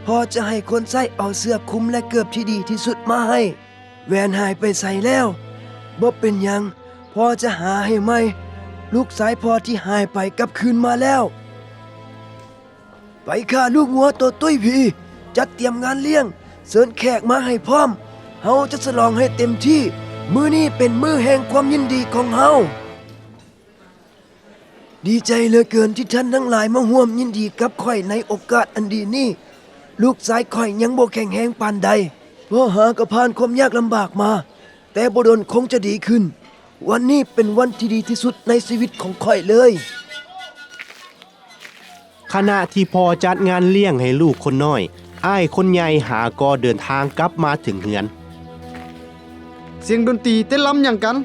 ພໍ່ຈະໃຫ້ຄົນໃຊ້ເອົາເສື້ອຄຸມ ແລະ ເກີບທີ່ດີທີ່ສຸດມາໃຫ້. ແຫວນຫາຍໄປໃສແລ້ວ? ບໍ່ເປັນຫຍັງ, ພໍ່ຈະຫາໃຫ້ໃໝ່. ລູກຊາຍພໍ່ທີ່ຫາຍໄປກັບຄືນມາແລ້ວ. ໄປຂ້າລູກງົວໂຕຕຸ້ຍພີ, ຈັດຕຽມງານລ້ຽງ, ເຊີນແຂກມາໃຫ້ພ້ອມ. ເຮົາຈະສະຫຼອງໃຫ້ເຕັມທີ່. ມື້ນີ້ເປັນມື້ແຫ່ງຄວາມຍິນດີຂອງເຮົາ. ດີໃຈເຫຼືອເກີນທີ່ທ່ານທັງຫຼາຍມາຮ່ວມຍິນດີກັບຂ້ອຍໃນໂອກາດອັນດີນີ້. ລູກຊາຍຂ້ອຍຍັງບໍ່ແຂງແຮງປານໃດ. ພໍ່ຫາກໍຜ່ານຄວາມຍາກລຳບາກມາ, ແຕ່ບໍ່ດົນຄົງຈະດີຂຶ້ນ. ວັນນີ້ເປັນວັນທີ່ດີທີ່ສຸດໃນຊີວິດຂອງຂ້ອຍເລີຍ. ຂະນະທີ່ພໍ່ຈັດງານລ້ຽງໃຫ້ລູກຄົນນ້ອຍ, ອ້າຍຄົນໃຫຍ່ຫາກໍເດີນທາງກັບມາເຖິງເຮືອນ. ສຽງດົນຕີເຕັ້ນລຳຫຍັງກັນ?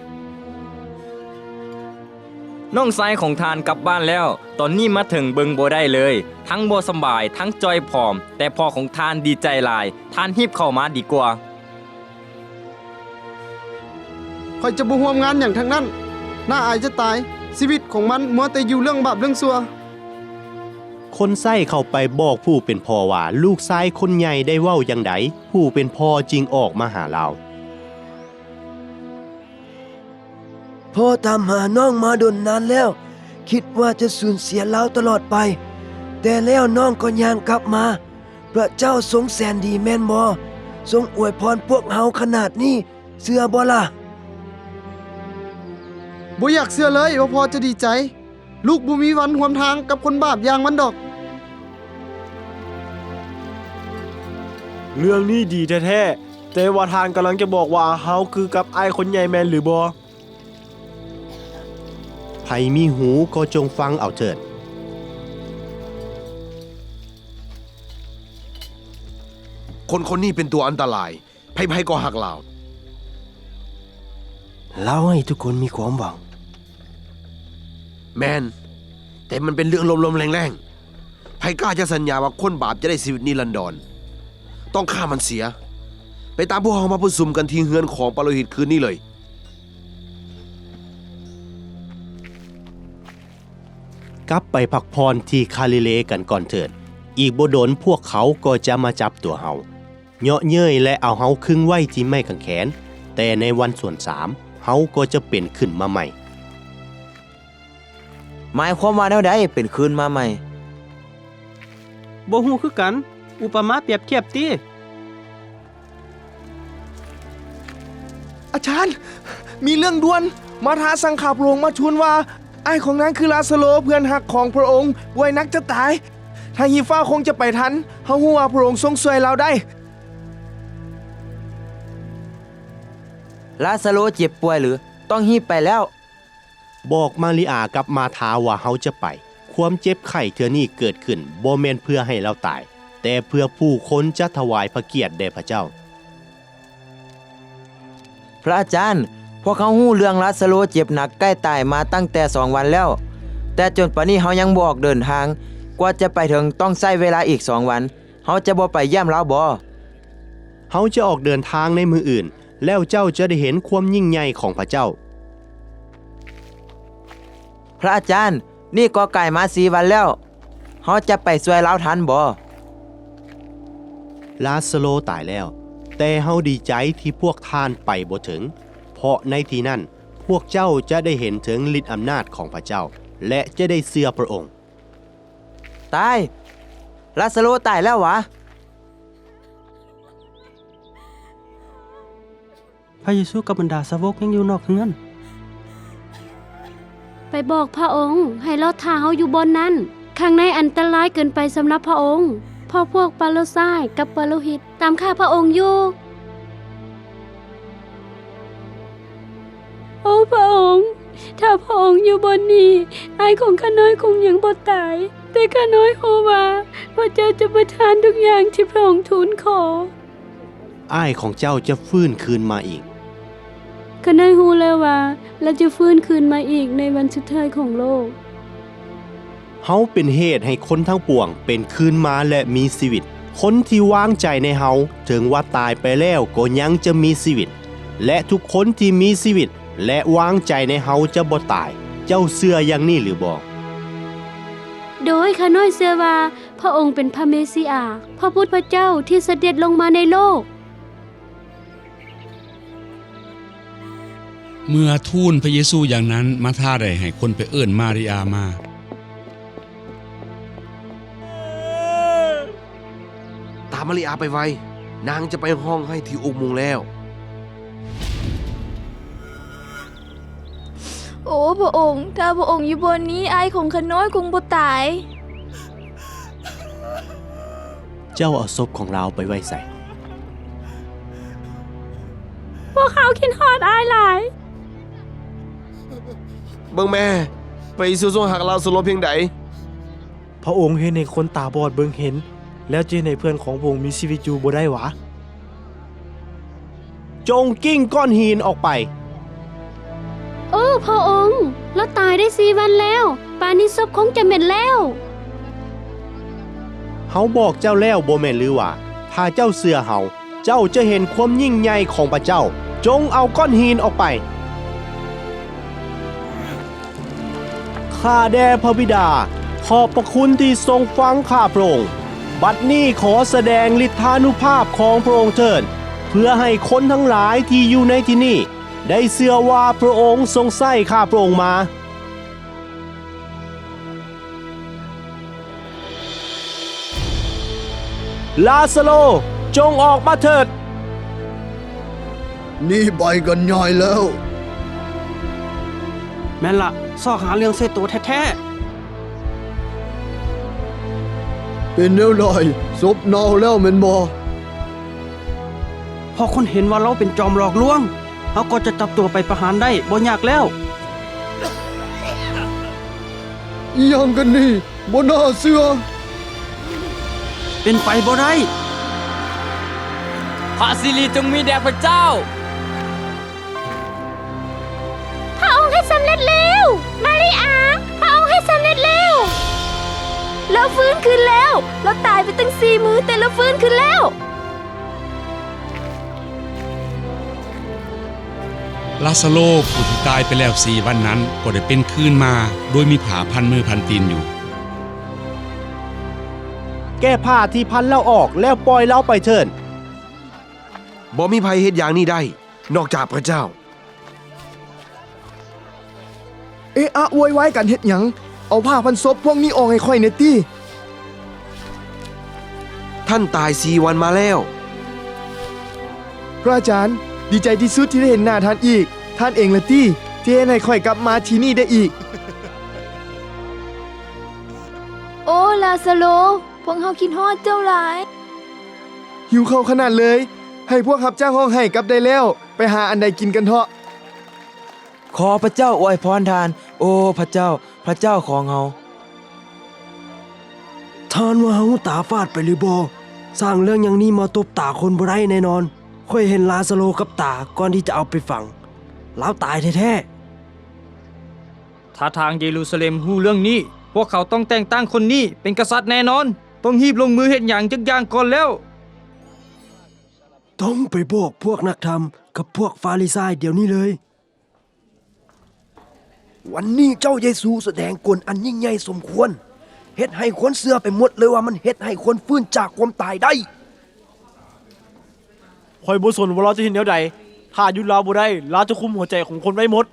ນ້ອງຊາຍຂອງທ່ານກັບບ້ານແລ້ວ, ຕອນນີ້ມາເຖິງເບິ່ງບໍ່ໄດ້ເລີຍ, ທັງບໍ່ສະບາຍ, ທັງຈ່ອຍຜອມ, ແຕ່ພໍ່ຂອງທ່ານດີໃຈຫຼາຍ, ທ່ານຮີບເຂົ້າມາດີກວ່າ. ຂ້ອຍຈະບໍ່ຮ່ວມງານຫຍັງທັງນັ້ນ. ໜ້າອາຍຈະຕາຍ. ຊີວິດຂອງມັນມົວແຕ່ຢູ່ເລື່ອງບາບເລື່ອງຊົ່ວ. ຄົນໃຊ້ເຂົ້າໄປບອກຜູ້ເປັນພໍ່ວ່າລູກຊາຍຄົນໃຫຍ່ໄດ້ເວົ້າຢ່າງໃດ, ຜູ້ເປັນພໍ່ຈຶ່ງອອກມາຫາລາວ. ພໍ່ຕາມຫານ້ອງມາດົນນານແລ້ວ, ຄິດວ່າຈະສູນເສຍລາວຕະຫຼອດໄປ, ແຕ່ແລ້ວນ້ອງກໍຍ່າງກັບມາ. ພະເຈົ້າຊົງແສນດີແມ່ນບໍ່? ຊົງອວຍພອນພວກເຮົາຂະໜາດນີ້, ເຊື່ອບໍ່ລະ? ບໍ່ຢາກເຊື່ອເລີຍວ່າພໍ່ຈະດີໃຈ. ລູກບໍ່ມີວັນຮ່ວມທາງກັບຄົນບາບຢ່າງມັນດອກ. ເລື່ອງນີ້ດີແທ້ໆ, ແຕ່ວ່າທ່ານກຳລັງຈະບອກວ່າເຮົາຄືກັບອ້າຍຄົນໃຫຍ່ແມ່ນຫຼືບໍ່? ໃຜມີຫູກໍຈົ່ງຟັງເອົາເທີດ. ຄົນຄົນນີ້ເປັນຕົວອັນຕະລາຍ. ໃຜໆກໍຮັກລາວ. ລາວໃຫ້ທຸກຄົນມີຄວາມຫວັງ. ແມ່ນ, ແຕ່ມັນເປັນເລື່ອງລົມໆແລ້ງໆ. ໃຜກ້າຈະສັນຍາວ່າຄົນບາບຈະໄດ້ຊີວິດນິລັນດອນ? ຕ້ອງຂ້າມັນເສຍ. ໄປຕາມພວກເຮົາມາປະຊຸມກັນທີ່ເຮືອນຂອງປະໂລຫິດຄືນນີ້ເລີຍ. ກັບໄປພັກຜ່ອນທີ່ຄາລິເລກັນກ່ອນເທີດ. ອີກບໍ່ດົນພວກເຂົາກໍຈະມາຈັບຕົວເຮົາ, ເຍາະເຍີ້ຍ ແລະ ເອົາເຮົາຄຶງໄວ້ທີ່ໄມ້ກາງແຂນ, ແຕ່ໃນວັນສ່ວນສາມເຮົາກໍຈະເປັນຂຶ້ນມາໃໝ່. ໝາຍຄວາມວ່າແນວໃດ ເປັນຄືນມາໃໝ່? ບໍ່ຮູ້ຄືກັນ. ອຸປະມາປຽບທຽບຕິ. ອາຈານ, ມີເລື່ອງດ່ວນ. ມາທາສັ່ງຂ້າພະອົງມາທູນວ່າ ອ້າຍຂອງນາງຄືລາຊາໂລ ເພື່ອນຮັກຂອງພະອົງ ປ່ວຍໜັກຈະຕາຍ. ຖ້າຮີບຟ້າວຄົງຈະໄປທັນ. ເຮົາຮູ້ວ່າພະອົງຊົງຊ່ວຍລາວໄດ້. ລາຊາໂລເຈັບປ່ວຍຫຼື? ຕ້ອງຮີບໄປແລ້ວ. ບອກມາຣິອາກັບມາທາວ່າເຮົາຈະໄປ. ຄວາມເຈັບໄຂ້ເທື່ອນີ້ເກີດຂຶ້ນບໍ່ແມ່ນເພື່ອໃຫ້ລາວຕາຍ, ແຕ່ເພື່ອຜູ້ຄົນຈະຖວາຍພະກຽດແດ່ພະເຈົ້າ. ພະອາຈານ, ພວກເຮົາຮູ້ເລື່ອງລາຊາໂລເຈັບໜັກໃກ້ຕາຍມາຕັ້ງແຕ່ສອງວັນແລ້ວ, ແຕ່ຈົນປານນີ້ເຮົາຍັງບໍ່ອອກເດີນທາງ. ກວ່າຈະໄປເຖິງຕ້ອງໃຊ້ເວລາອີກສອງວັນ. ເຮົາຈະບໍ່ໄປຢ້ຽມລາວບໍ? ເຮົາຈະອອກເດີນທາງໃນມື້ອື່ນ, ແລ້ວເຈົ້າຈະໄດ້ເຫັນຄວາມຍິ່ງໃຫຍ່ຂອງພະເຈົ້າ. ພະອາຈານ, ນີ້ກໍກາຍມາສີ່ວັນແລ້ວ. ເຮົາຈະໄປຊ່ວຍລາວທັນບໍ? ລາຊາໂລຕາຍແລ້ວ, ແຕ່ເຮົາດີໃຈທີ່ພວກທ່ານໄປບໍ່ເຖິງ, ເພາະໃນທີ່ນັ້ນພວກເຈົ້າຈະໄດ້ເຫັນເຖິງລິດອຳນາດຂອງພະເຈົ້າ ແລະ ຈະໄດ້ເຊື່ອພະອົງ. ຕາຍ! ລາຊາໂລຕາຍແລ້ວຫວາ? ພະເຢຊູກັບບັນດາສາວົກຍັງຢູ່ນອກເຮືອນ. ໄປບອກພະອົງໃຫ້ລອຖ້າເຮົາຢູ່ບ່ອນນັ້ນ. ຂ້າງໃນອັນຕະລາຍເກີນໄປສຳລັບພະອົງ, ເພາະພວກປາຣິຊາຍກັບປາໂລຫິດຕາມຂ້າພະອົງຢູ່. ໂອ ພະອົງ, ຖ້າພະອົງຢູ່ບ່ອນນີ້, ອ້າຍຂອງຂ້ານ້ອຍຄົງຍັງບໍ່ຕາຍ. ແຕ່ຂ້ານ້ອຍຮູ້ວ່າພະເຈົ້າຈະປະທານທຸກຢ່າງທີ່ພະອົງທູນຂໍ. ອ້າຍຂອງເຈົ້າຈະຟື້ນຄືນມາອີກ. ຂ້ານ້ອຍຮູ້ແລ້ວວ່າລາວຈະຟື້ນຄືນມາອີກໃນວັນສຸດທ້າຍຂອງໂລກ. ເຮົາເປັນເຫດໃຫ້ຄົນທັງປວງເປັນຄືນມາ ແລະ ມີຊີວິດ. ຄົນທີ່ວາງໃຈໃນເຮົາ, ເຖິງວ່າຕາຍໄປແລ້ວກໍຍັງຈະມີຊີວິດ, ແລະ ທຸກຄົນທີ່ມີຊີວິດ ແລະ ວາງໃຈໃນເຮົາຈະບໍ່ຕາຍ. ເຈົ້າເຊື່ອຢ່າງນີ້ຫຼືບໍ່? ໂດຍ, ຂ້ານ້ອຍເຊື່ອວ່າພະອົງເປັນພະເມຊີອາ, ພະບຸດພະເຈົ້າທີ່ສະເດັດລົງມາໃນໂລກ. ເມື່ອທູນພະເຢຊູຢ່າງນັ້ນ, ມາທາໄດ້ໃຫ້ຄົນໄປເອີ້ນມາຣິອາມາ. ຕາມມາຣິອາໄປໄວ, ນາງຈະໄປຮ້ອງໄຫ້ທີ່ອຸໂມງແລ້ວ. ໂອ ພະອົງ, ຖ້າພະອົງຢູ່ບ່ອນນີ້, ອ້າຍຂອງຂ້ານ້ອຍຄົງບໍ່ຕາຍ. ເຈົ້າເອົາສົບຂອງລາວໄປໄວ້ໃສ? ພວກເຮົາຄິດຮອດອ້າຍຫຼາຍ. ເບິ່ງແມ່, ພະເຢຊູຊົງຮັກລາຊາໂລພຽງໃດ. ພະອົງເຮັດໃຫ້ຄົນຕາບອດເບິ່ງເຫັນ, ແລ້ວຈະເຮັດໃຫ້ເພື່ອນຂອງພະອົງມີຊີວິດຢູ່ບໍ່ໄດ້ຫວາ? ຈົ່ງກິ້ງກ້ອນຫີນອອກໄປ. ໂອ ພະອົງ, ລາວຕາຍໄດ້ສີ່ວັນແລ້ວ, ປານນີ້ສົບຄົງຈະເໝັນແລ້ວ. ເຮົາບອກເຈົ້າແລ້ວບໍ່ແມ່ນຫຼືວ່າ, ຖ້າເຈົ້າເຊື່ອເຮົາ, ເຈົ້າຈະເຫັນຄວາມຍິ່ງໃຫຍ່ຂອງພະເຈົ້າ. ຈົ່ງເອົາກ້ອນຫີນອອກໄປ. ຂ້າແດ່ພະບິດາ, ຂອບພະຄຸນທີ່ຊົງຟັງຂ້າພະອົງ. ບັດນີ້ຂໍສະແດງລິດທານຸພາບຂອງພະອົງເທີ້ນ, ເພື່ອໃຫ້ຄົນທັງຫຼາຍທີ່ຢູ່ໃນທີ່ນີ້ໄດ້ເຊື່ອວ່າພະອົງຊົງໃຊ້ຂ້າພະອົງມາ. ລາຊາໂລ, ຈົ່ງອອກມາເຖີດ! ນີ້ໄປກັນໃຫຍ່ແລ້ວ. ແມ່ນລະ, ຊອກຫາເລື່ອງໃສ່ໂຕແທ້ໆ. ເປັນແນວໃດ? ສົບເນົ່າແລ້ວແມ່ນບໍ່? ເພາະຄົນເຫັນວ່າລາວເປັນຈອມຫຼອກລວງ, ເຮົາກໍຈະຈັບຕົວໄປປະຫານໄດ້ບໍ່ຍາກແລ້ວ. ອີ່ຫຍັງກັນນີ້? ບໍ່ໜ້າເຊື່ອ. ເປັນໄປບໍ່ໄດ້. ພະສິລິຈົ່ງມີແດ່ພະເຈົ້າ. ພະອົງເຮັດສຳເລັດແລ້ວ! ມາຣິອາ, ພະອົງເຮັດສຳເລັດແລ້ວ! ລາວຟື້ນຄືນແລ້ວ! ລາວຕາຍໄປຕັ້ງສີ່ມື້, ແຕ່ລາວຟື້ນຄືນແລ້ວ! ລາຊາໂລຜູ້ທີ່ຕາຍໄປແລ້ວສີ່ວັນນັ້ນ ກໍໄດ້ເປັນຄືນມາ ໂດຍມີຜ້າພັນມືພັນຕີນຢູ່. ແກະຜ້າທີ່ພັນລາວອອກ ແລ້ວປ່ອຍລາວໄປເຖີດ. ບໍ່ມີໃຜເຮັດຢ່າງນີ້ໄດ້ ນອກຈາກພະເຈົ້າ. ເອອະໂວຍວາຍກັນເຮັດຫຍັງ? ເອົາຜ້າພັນສົບພວກນີ້ອອກໃຫ້ຂ້ອຍແດ່ຕິ. ທ່ານຕາຍສີ່ວັນມາແລ້ວ. ພຣະອາຈານ, ດີໃຈທີ່ສຸດທີ່ໄດ້ເຫັນໜ້າທ່ານອີກ. ທ່ານເອງລະຕິ ທີ່ເຮັດໃຫ້ຂ້ອຍກັບມາທີ່ນີ້ໄດ້ອີກ. ໂອ ລາຊາໂລ, ພວກເຮົາຄິດຮອດເຈົ້າຫຼາຍ. ຫິວເຂົ້າຂະໜາດເລີຍ. ໃຫ້ພວກຮັບຈ້າງຮ້ອງໄຫ້ກັບໄດ້ແລ້ວ. ໄປຫາອັນໃດກິນກັນເທາະ. ຂໍພະເຈົ້າອວຍພອນທ່ານ, ໂອ ພະເຈົ້າ, ພະເຈົ້າຂອງເຮົາ. ທ່ານວ່າເຮົາຕາຝາດໄປຫຼືບໍ່? ສ້າງເລື່ອງຢ່າງນີ້ມາຕົບຕາຄົນບໍ່ໄດ້ແນ່ນອນ. ຂ້ອຍເຫັນລາຊາໂລກັບຕາກ່ອນທີ່ຈະເອົາໄປຝັງ. ລາວຕາຍແທ້ໆ. ຖ້າທາງເຢຣູຊາເລັມຮູ້ເລື່ອງນີ້, ພວກເຂົາຕ້ອງແຕ່ງຕັ້ງຄົນນີ້ເປັນກະສັດແນ່ນອນ. ຕ້ອງຮີບລົງມືເຮັດຫຍັງຈັກຢ່າງກ່ອນແລ້ວ. ຕ້ອງໄປບອກພວກນັກທຳກັບພວກຟາຣິຊາຍດຽວນີ້ເລີຍ. ວັນນີ້ເຈົ້າເຢຊູສະແດງກົນອັນຍິ່ງໃຫຍ່ສົມຄວນ, ເຮັດໃຫ້ຄົນເຊື່ອໄປໝົດເລີຍວ່າມັນເຮັດໃຫ້ຄົນຟື້ນຈາກຄວາມຕາຍໄດ້. ຂ້ອຍບໍ່ສົນວ່າລາວຈະເຮັດແນວໃດ, ຖ້າຢຸດລາວບໍ່ໄດ້, ລາວຈະຄຸມຫົວໃຈຂອງຄົນໄວ້ໝົດ.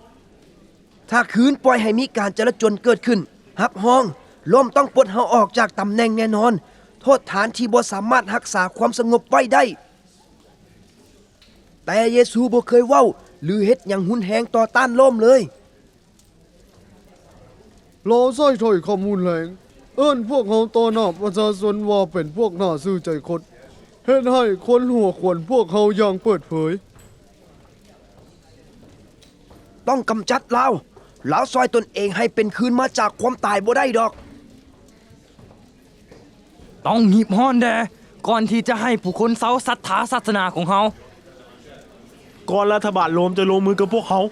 ຖ້າຄືນປ່ອຍໃຫ້ມີການຈະລາຈົນເກີດຂຶ້ນ, ຮັບຮອງ, ໂລມຕ້ອງປົດເຮົາອອກຈາກຕຳແໜ່ງແນ່ນອນ. ໂທດຖານທີ່ບໍ່ສາມາດຮັກສາຄວາມສະຫງົບໄວ້ໄດ້. ແຕ່ເຢຊູບໍ່ເຄີຍເວົ້າ ຫຼື ເຮັດຫຍັງຮຸນແຮງຕໍ່ຕ້ານໂລມເລີຍ. ລາວໃຊ້ຖ້ອຍຄຳຮຸນແຮງ, ເອີ້ນພວກເຮົາຕໍ່ໜ້າປະຊາຊົນວ່າເປັນພວກໜ້າຊື່ໃຈຄົດ, ເຮັດໃຫ້ຄົນຫົວຂວັນພວກເຮົາຢ່າງເປີດເຜີຍ. ຕ້ອງກຳຈັດລາວ. ລາວຊ່ອຍຕົນເອງໃຫ້ເປັນຄືນມາຈາກຄວາມຕາຍບໍ່ໄດ້ດອກ. ຕ້ອງຮີບຮ້ອນແດ່ ກ່ອນທີ່ຈະໃຫ້ຜູ້ຄົນເຊົາສັດທາສາສະໜາຂອງເຮົາ. ກ່ອນລັດຖະບານໂລມຈະລົງມືກັບພວກເຮົາ.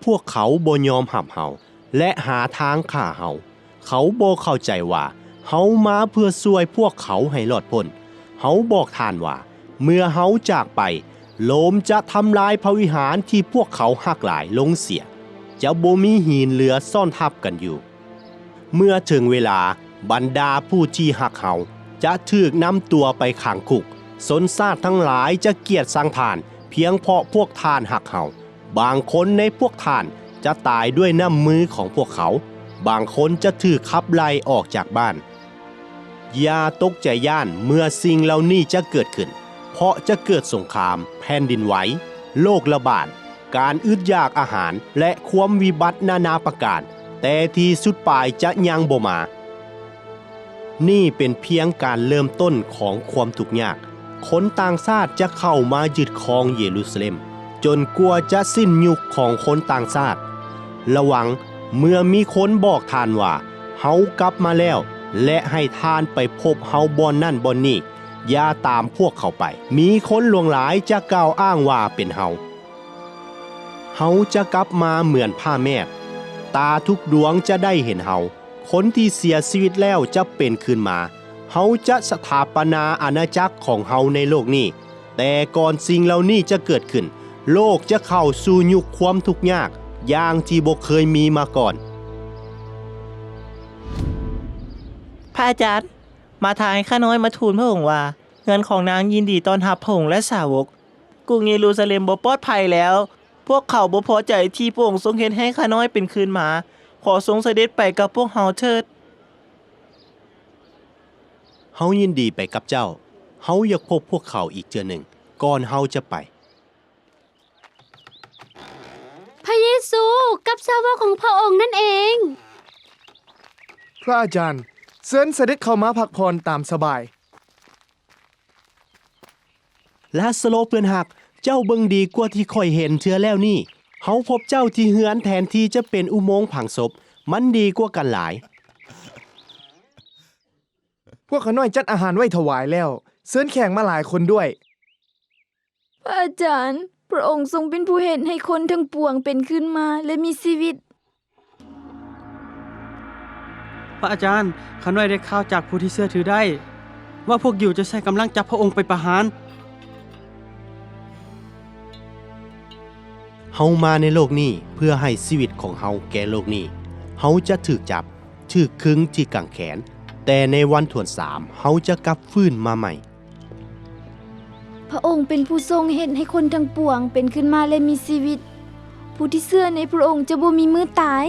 ພວກເຂົາບໍ່ຍອມຮັບເຮົາ ແລະ ຫາທາງຂ້າເຮົາ. ເຂົາບໍ່ເຂົ້າໃຈວ່າເຮົາມາເພື່ອຊ່ວຍພວກເຂົາໃຫ້ລອດພົ້ນ. ເຮົາບອກທ່ານວ່າ ເມື່ອເຮົາຈາກໄປ, ໂລມຈະທຳລາຍພະວິຫານທີ່ພວກເຂົາຮັກຫຼາຍລົງເສຍ. ຈະບໍ່ມີຫີນເຫຼືອຊ້ອນທັບກັນຢູ່. ເມື່ອເຖິງເວລາ, ບັນດາຜູ້ທີ່ຮັກເຮົາຈະຖືກນຳຕົວໄປຂັງຄຸກ. ຊົນຊາດທັງຫຼາຍຈະກຽດຊັງທ່ານ ພຽງເພາະພວກທ່ານຮັກເຮົາ. ບາງຄົນໃນພວກທ່ານຈະຕາຍດ້ວຍນ້ຳມືຂອງພວກເຂົາ. ບາງຄົນຈະຖືກຂັບໄລ່ອອກຈາກບ້ານ. ຢ່າຕົກໃຈຢ້ານເມື່ອສິ່ງເຫຼົ່ານີ້ຈະເກີດຂຶ້ນ, ເພາະຈະເກີດສົງຄາມ, ແຜ່ນດິນໄຫວ, ໂລກລະບາດ, ການອຶດຢາກອາຫານ ແລະ ຄວາມວິບັດນານາປະການ, ແຕ່ທີ່ສຸດປາຍຈະຍັງບໍ່ມາ. ນີ້ເປັນພຽງການເລີ່ມຕົ້ນຂອງຄວາມທຸກຍາກ. ຄົນຕ່າງຊາດຈະເຂົ້າມາຍຶດຄອງເຢຣູຊາເລັມ ຈົນກວ່າຈະສິ້ນຍຸກຂອງຄົນຕ່າງຊາດ. ລະວັງ, ເມື່ອມີຄົນບອກທ່ານວ່າ, ເຮົາກັບມາແລ້ວ ແລະ ໃຫ້ທ່ານໄປພົບເຮົາບ່ອນນັ້ນບ່ອນນີ້, ຢ່າຕາມພວກເຂົາໄປ. ມີຄົນຫຼວງຫຼາຍຈະກ່າວອ້າງວ່າເປັນເຮົາ. ເຮົາຈະກັບມາເໝືອນຜ້າແມບ, ຕາທຸກດວງຈະໄດ້ເຫັນເຮົາ. ຄົນທີ່ເສຍຊີວິດແລ້ວຈະເປັນຄືນມາ. ເຮົາຈະສະຖາປະນາອານາຈັກຂອງເຮົາໃນໂລກນີ້. ແຕ່ກ່ອນສິ່ງເຫຼົ່ານີ້ຈະເກີດຂຶ້ນ, ໂລກຈະເຂົ້າສູ່ຍຸກຄວາມທຸກຍາກຢ່າງທີ່ບໍ່ເຄີຍມີມາກ່ອນ. ພະອາຈານ, ມາທາໃຫ້ຂ້ານ້ອຍມາທູນພະອົງວ່າ, ເຮືອນຂອງນາງຍິນດີຕ້ອນຮັບພະອົງ ແລະ ສາວົກ. ກຸງເຢຣູຊາເລັມບໍ່ປອດໄພແລ້ວ. ພວກເຂົາບໍ່ພໍໃຈທີ່ພະອົງຊົງເຮັດໃຫ້ຂ້ານ້ອຍເປັນຄືນມາ. ຂໍຊົງສະເດັດໄປກັບພວກເຮົາເຖີດ. ເຮົາຍິນດີໄປກັບເຈົ້າ. ເຮົາຢາກພົບພວກເຂົາອີກເທື່ອໜຶ່ງ ກ່ອນເຮົາຈະໄປ. ພະເຢຊູກັບສາວົກຂອງພະອົງນັ້ນເອງ. ພະອາຈານ, ເຊີນສະເດັດເຂົ້າມາພັກຜ່ອນຕາມສະບາຍ. ລາຊາໂຣເພື່ອນຮັກ, ເຈົ້າເບິ່ງດີກວ່າທີ່ຂ້ອຍເຫັນເທື່ອແລ້ວນີ້. ເຮົາພົບເຈົ້າທີ່ເຮືອນແທນທີ່ຈະເປັນອຸໂມງຝັງສົບ. ມັນດີກວ່າກັນຫຼາຍ. ພວກຂ້ານ້ອຍຈັດອາຫານໄວ້ຖວາຍແລ້ວ. ເຊີນແຂກມາຫຼາຍຄົນດ້ວຍ. ພະອາຈານ, ພະອົງຊົງເປັນຜູ້ເຮັດໃຫ້ຄົນທັງປວງເປັນຄືນມາ ແລະ ມີຊີວິດ. ພະອາຈານ, ຂ້ານ້ອຍໄດ້ຂ່າວຈາກຜູ້ທີ່ເຊື່ອຖືໄດ້ ວ່າພວກຢິວຈະໃຊ້ກຳລັງຈັບພະອົງໄປປະຫານ. ເຮົາມາໃນໂລກນີ້ເພື່ອໃຫ້ຊີວິດຂອງເຮົາແກ່ໂລກນີ້. ເຮົາຈະຖືກຈັບ, ຖືກຄຶງທີ່ກາງແຂນ, ແຕ່ໃນວັນຖ້ວນສາມເຮົາຈະກັບຟື້ນມາໃໝ່. ພະອົງເປັນຜູ້ຊົງເຮັດໃຫ້ຄົນທັງປວງເປັນຂຶ້ນມາ ແລະ ມີຊີວິດ. ພ ຜູ້ທີ່ເຊື່ອໃນພະອົງຈະບໍ່ມີມື້ຕາຍ.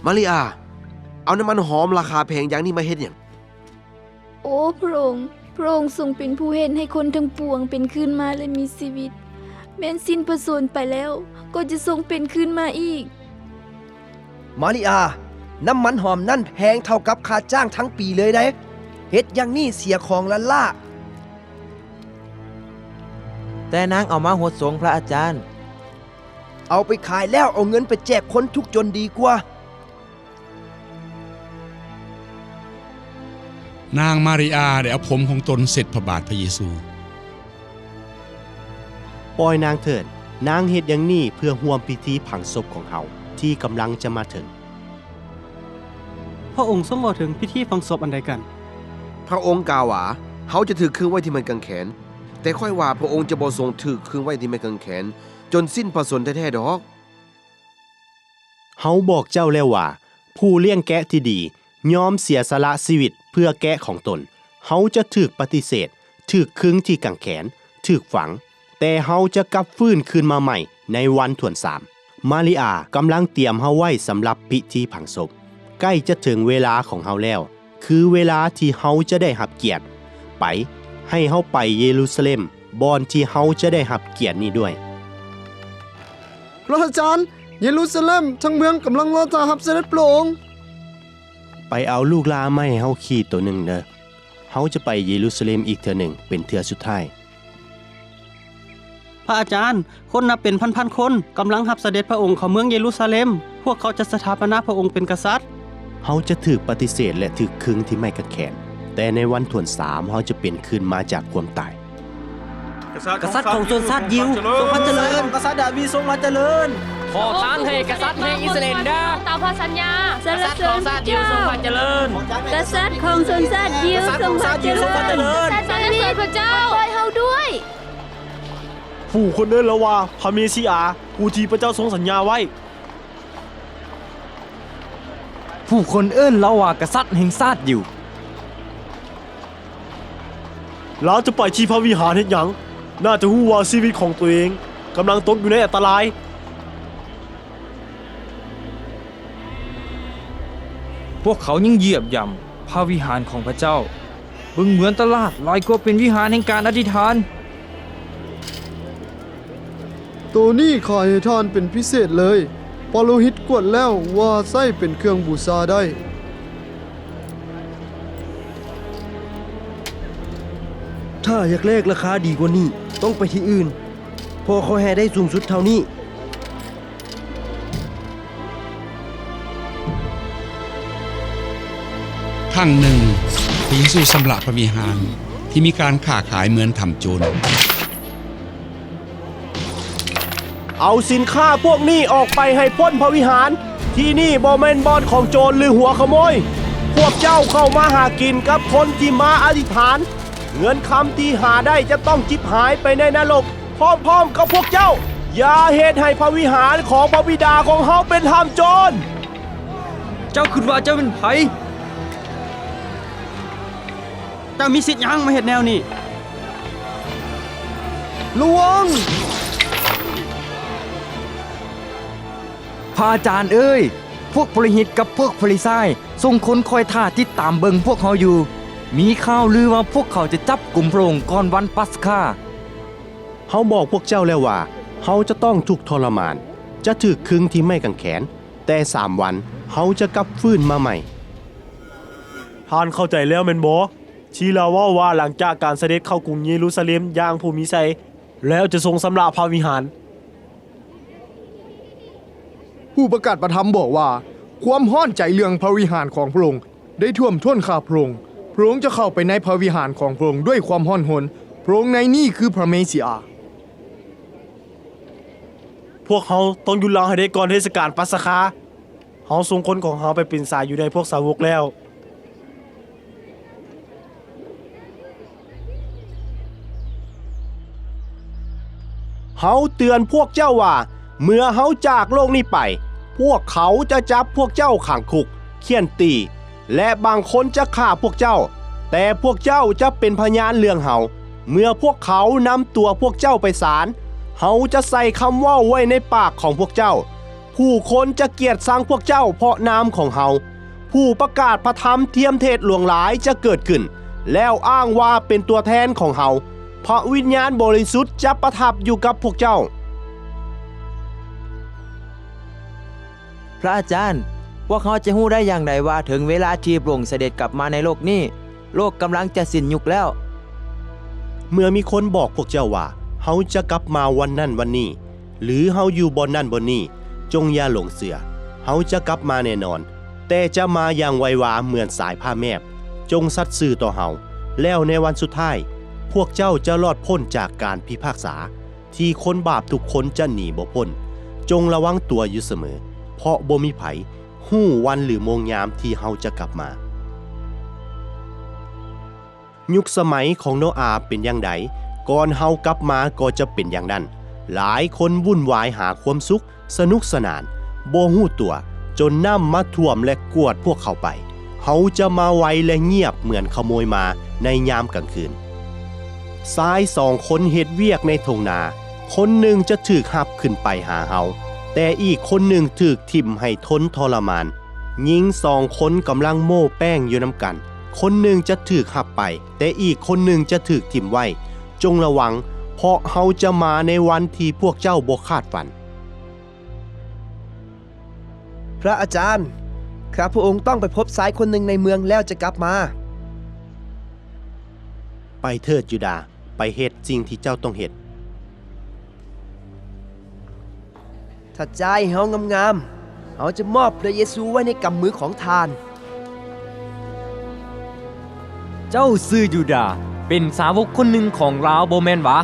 ມາຣິອາ, ເອົານ້ຳມັນຫອມລາຄາແພງຢ່າງນີ້ມາເຮັດຫຍັງ? ໂອ້ ພະອົງ, ພະອົງຊົງເປັນຜູ້ເຮັດໃຫ້ຄົນທັງປວງເປັນຄືນມາ ແລະ ມີຊີວິດ. ແມ່ນສິ້ນພະຊົນໄປແລ້ວ, ກໍຈະຊົງເປັນຄືນມາອີກ. ມາຣິອາ, ນ້ຳມັນຫອມນັ້ນແພງເທົ່າກັບຄ່າຈ້າງທັງປີເລີຍເດ້. ເຮັດຢ່າງນີ້ເສຍຂອງລ້ານລ້າ. ແຕ່ນາງເອົາມາຫົດສົງພະອາຈານ. ເອົາໄປຂາຍແລ້ວເອົາເງິນໄປແຈກຄົນທຸກຈົນດີກວ່າ. ນາງມາຣິອາໄດ້ເອົາຜົມຂອງຕົນເຊັດພະບາດພະເຢຊູ. ປ່ອຍນາງເຖີດ. ນາງເຮັດຢ່າງນີ້ເພື່ອຮ່ວມພິທີຝັງສົບຂອງເຮົາທີ່ກຳລັງຈະມາເຖິງ. ພະອົງຊົງເວົ້າເຖິງພິທີຝັງສົບອັນໃດກັນ? ພະອົງກ່າວວ່າ, ເຮົາຈະຖືກຄຶງໄວ້ທີ່ໄມ້ກາງແຂນ. ແຕ່ຂ້ອຍວ່າພະອົງຈະບໍ່ຊົງຖືກຄຶງໄວ້ທີ່ໄມ້ກາງແຂນ ຈົນສິ້ນພະຊົນແທ້ໆດອກ. ເຮົາບອກເຈົ້າແລ້ວວ່າ, ຜູ້ລ້ຽງແກະທີ່ດີຍອມເສຍສະຫຼະຊີວິດເພື່ອແກະຂອງຕົນ. ເຮົາຈະຖືກປະຕິເສດ, ຖືກຄຶງທີ່ກາງແຂນ, ຖືກຝັງ, ແຕ່ເຮົາຈະກັບຟື້ນຄືນມາໃໝ່ໃນວັນຖ້ວນສາມ. ມາຣິອາກຳລັງຕຽມເຮົາໄວ້ສຳລັບພິທີຝັງສົບ. ໃກ້ຈະເຖິງເວລາຂອງເຮົາແລ້ວ, ຄືເວລາທີ່ເຮົາຈະໄດ້ຮັບກຽດ. ໄປ, ໃຫ້ເຮົາໄປເຢຣູຊາເລັມ, ບ່ອນທີ່ເຮົາຈະໄດ້ຮັບກຽດນີ້ດ້ວຍ. ພະອາຈານ, ເຢຣູຊາເລັມທັງເມືອງກຳລັງລໍຖ້າຮັບສະເດັດພະອົງ. ໄປເອົາລູກລາມາໃຫ້ເຮົາຂີ່ໂຕໜຶ່ງເດີ. ເຮົາຈະໄປເຢຣູຊາເລັມອີກເທື່ອໜຶ່ງເປັນເທື່ອສຸດທ້າຍ. ພະອາຈານ, ຄົນນັບເປັນພັນໆຄົນກຳລັງຮັບສະເດັດພະອົງເຂົ້າເມືອງເຢຣູຊາເລັມ. ພວກເຂົາຈະສະຖາປະນາພະອົງເປັນກະສັດ. ເຮົາຈະຖືກປະຕິເສດ ແລະ ຖືກຄຶງທີ່ໄມ້ກາງແຂນ, ແຕ່ໃນວັນຖ້ວນສາມເຮົາຈະເປັນຄືນມາຈາກຄວາມຕາຍ. ກະສັດຂອງຊົນຊາດຢິວ ຊົງພະຈະເລີນ! ກະສັດດາວິດຊົງພະຈະເລີນ! ຂໍທານໃຫ້ກະສັດແຫ່ງອິດສະຣາເອນເດີ! ຕາມພະສັນຍາ! ກະສັດຂອງຊາດຢິວຊົງພະຈະເລີນ! ກະສັດຂອງຊົນຊາດຢິວຊົງພະຈະເລີນ! ສັນລະເສີນພະເຈົ້າ! ຊ່ວຍເຮົາດ້ວຍ! ຜູ້ຄົນເອີ້ນລາວວ່າພະເມຊິອາ, ຜູ້ທີ່ພະເຈົ້າຊົງສັນຍາໄວ້. ຜູ້ຄົນເອີ້ນລາວວ່າກະສັດແຫ່ງຊາດຢິວ. ລາວຈະໄປທີ່ພະວິຫານເຮັດຫຍັງ? ໜ້າຈະຮູ້ວ່າຊີວິດຂອງໂຕເອງກຳລັງຕົກຢູ່ໃນອັນຕະລາຍ. ພວກເຂົາຍັງຢຽບຢ່ຳພະວິຫານຂອງພະເຈົ້າ. ເບິ່ງເໝືອນຕະຫຼາດຫຼາຍກວ່າເປັນວິຫານແຫ່ງການອະທິຖານ. ໂຕນີ້ຂາຍໃຫ້ທ່ານເປັນພິເສດເລີຍ. ປະໂລຫິດກວດແລ້ວວ່າໃຊ້ເປັນເຄື່ອງບູຊາໄດ້. ຖ້າຢາກແລກລາຄາດີກວ່ານີ້, ຕ້ອງໄປທີ່ອື່ນ, ເພາະຂ້ອຍໃຫ້ໄດ້ສູງສຸດເທົ່ານີ້. ຄັ້ງໜຶ່ງ, ພະເຢຊູຊຳລະພະວິຫານທີ່ມີການຄ້າຂາຍເໝືອນຖ້ຳໂຈນ. ເອົາສິນຄ້າພວກນີ້ອອກໄປໃຫ້ພົ້ນພະວິຫານ. ທີ່ນີ້ບໍ່ແມ່ນບ່ອນຂອງໂຈນ ຫຼື ຫົວຂະໂມຍ. ພວກເຈົ້າເຂົ້າມາຫາກິນກັບຄົນທີ່ມາອະທິຖານ. ເງິນຄຳທີ່ຫາໄດ້ຈະຕ້ອງຈິບຫາຍໄປໃນນະລົກ ພ້ອມໆກັບພວກເຈົ້າ. ຢ່າເຮັດໃຫ້ພະວິຫານຂອງພະບິດາຂອງເຮົາເປັນຖ້ຳໂຈນ. ເຈົ້າຄິດວ່າເຈົ້າເປັນໃຜ? ເຈົ້າມີສິດຫຍັງມາເຮັດແນວນີ້? ລະວັງ! ພະອາຈານເອີຍ, ພວກໂປໂລຫິດກັບພວກຟາຣິຊາຍສົ່ງຄົນຄອຍຖ້າຕິດຕາມເບິ່ງພວກເຮົາຢູ່. ມີຂ່າວລືວ່າພວກເຂົາຈະຈັບກຸມພະອົງກ່ອນວັນປັດສະຄາ. ເຮົາບອກພວກເຈົ້າແລ້ວວ່າ ເຮົາຈະຕ້ອງທຸກທໍລະມານ, ຈະຖືກຄຶງທີ່ໄມ້ກາງແຂນ, ແຕ່ສາມວັນເຮົາຈະກັບຟື້ນມາໃໝ່. ທ່ານເຂົ້າໃຈແລ້ວແມ່ນບໍ່? ທີ່ລາວເວົ້າວ່າຫຼັງຈາກການສະເດັດເຂົ້າກຸງເຢຣູຊາເລັມຢ່າງຜູ້ມີໄຊ, ແລ້ວຈະຊົງຊຳລະພະວິຫານ. ຜູ້ປະກາດພະທຳບອກວ່າ, ຄວາມຮ້ອນໃຈເລື່ອງພະວິຫານຂອງພະອົງໄດ້ຖ້ວມທ້ນຂ້າພະອົງ. ພະອົງຈະເຂົ້າໄປໃນພະວິຫານຂອງພະອົງດ້ວຍຄວາມຮ້ອນຮົນ. ພະອົງໃນນີ້ຄືພະເມຊິອາ. ພວກເຮົາຕ້ອງຢຸດລາວໃຫ້ໄດ້ກ່ອນເທດສະການປັດສະຄາ. ເຮົາສົ່ງຄົນຂອງເຮົາໄປເປັນສາຍຢູ່ໃນພວກສາວົກແລ້ວ. ເຮົາເຕືອນພວກເຈົ້າວ່າ, ເມື່ອເຮົາຈາກໂລກນີ້ໄປ, ພວກເຂົາຈະຈັບພວກເຈົ້າຂັງຄຸກ, ຂ້ຽນຕີ, ແລະ ບາງຄົນຈະຂ້າພວກເຈົ້າ. ແຕ່ພວກເຈົ້າຈະເປັນພະຍານເລື່ອງເຮົາ, ເມື່ອພວກເຂົານຳຕົວພວກເຈົ້າໄປສານ. ເຮົາຈະໃສ່ຄຳເວົ້າໄວ້ໃນປາກຂອງພວກເຈົ້າ. ຜູ້ຄົນຈະກຽດຊັງພວກເຈົ້າເພາະນາມຂອງເຮົາ. ຜູ້ປະກາດພະທຳທຽມເທດຫຼວງຫຼາຍຈະເກີດຂຶ້ນ, ແລ້ວອ້າງວ່າເປັນຕົວແທນຂອງເຮົາ. ພະວິນຍານບໍລິສຸດຈະປະທັບຢູ່ກັບພວກເຈົ້າ. ພະອາຈານ, ພວກເຮົາຈະຮູ້ໄດ້ຢ່າງໃດວ່າເຖິງເວລາທີ່ພະອົງສະເດັດກັບມາໃນໂລກນີ້? ໂລກກຳລັງຈະສິ້ນຍຸກແລ້ວ. ເມື່ອມີຄົນບອກພວກເຈົ້າວ່າ, ເຮົາຈະກັບມາວັນນັ້ນວັນນີ້, ຫຼື ເຮົາຢູ່ບ່ອນນັ້ນບ່ອນນີ້, ຈົ່ງຢ່າຫຼົງເຊື່ອ. ເຮົາຈະກັບມາແນ່ນອນ, ແຕ່ຈະມາຢ່າງໄວວາເໝືອນສາຍຟ້າແມບ. ຈົ່ງສັດຊື່ຕໍ່ເຮົາ, ແລ້ວໃນວັນສຸດທ້າຍ, ພວກເຈົ້າຈະລອດພົ້ນຈາກການພິພາກສາ ທີ່ຄົນບາບທຸກຄົນຈະໜີບໍ່ພົ້ນ. ຈົ່ງລະວັງຕົວຢູ່ສະເໝີ, ເພາະບໍ່ມີໃຜຮູ້ວັນ ຫຼື ໂມງຍາມທີ່ເຮົາຈະກັບມາ. ຍຸກສະໄໝຂອງໂນອາເປັນຢ່າງໃດ, ກ່ອນເຮົາກັບມາກໍຈະເປັນຢ່າງນັ້ນ. ຫຼາຍຄົນວຸ່ນວາຍຫາຄວາມສຸກ, ສະໜຸກສະໜານ, ບໍ່ຮູ້ຕົວ, ຈົນນ້ຳມາຖ້ວມ ແລະ ກວາດພວກເຂົາໄປ. ເຮົາຈະມາໄວ ແລະ ງຽບເໝືອນຂະໂມຍມາໃນຍາມກາງຄືນ. ຊາຍສອງຄົນເຮັດວຽກໃນທົ່ງນາ, ຄົນໜຶ່ງຈະຖືກຮັບຂຶ້ນໄປຫາເຮົາ, ແຕ່ອີກຄົນໜຶ່ງຖືກຖິ້ມໃຫ້ທົນທໍລະມານ. ຍິງສອງຄົນກຳລັງໂມ້ແປ້ງຢູ່ນຳກັນ, ຄົນໜຶ່ງຈະຖືກຮັບໄປ, ແຕ່ອີກຄົນໜຶ່ງຈະຖືກຖິ້ມໄວ້. ຈົ່ງລະວັງ, ເພາະເຮົາຈະມາໃນວັນທີ່ພວກເຈົ້າບໍ່ຄາດຝັນ. ພະອາຈານ, ຂ້າພະອົງຕ້ອງໄປພົບຊາຍຄົນໜຶ່ງໃນເມືອງແລ້ວຈະກັບມາ. ໄປເທີດ, ຢູດາ, ໄປເຮັດສິ່ງທີ່ເຈົ້າຕ້ອງເຮັດ. ຖ້າຈ່າຍໃຫ້ເຮົາງາມໆ, ເຮົາຈະມອບພຣະເຢຊູໄວ້ໃນກຳມືຂອງທ່ານ. ເຈົ້າຊື່ຢູດາ, ເປັນສາວົກຄົນໜຶ່ງຂອງລາວບໍ່ແມ່ນຫວາ?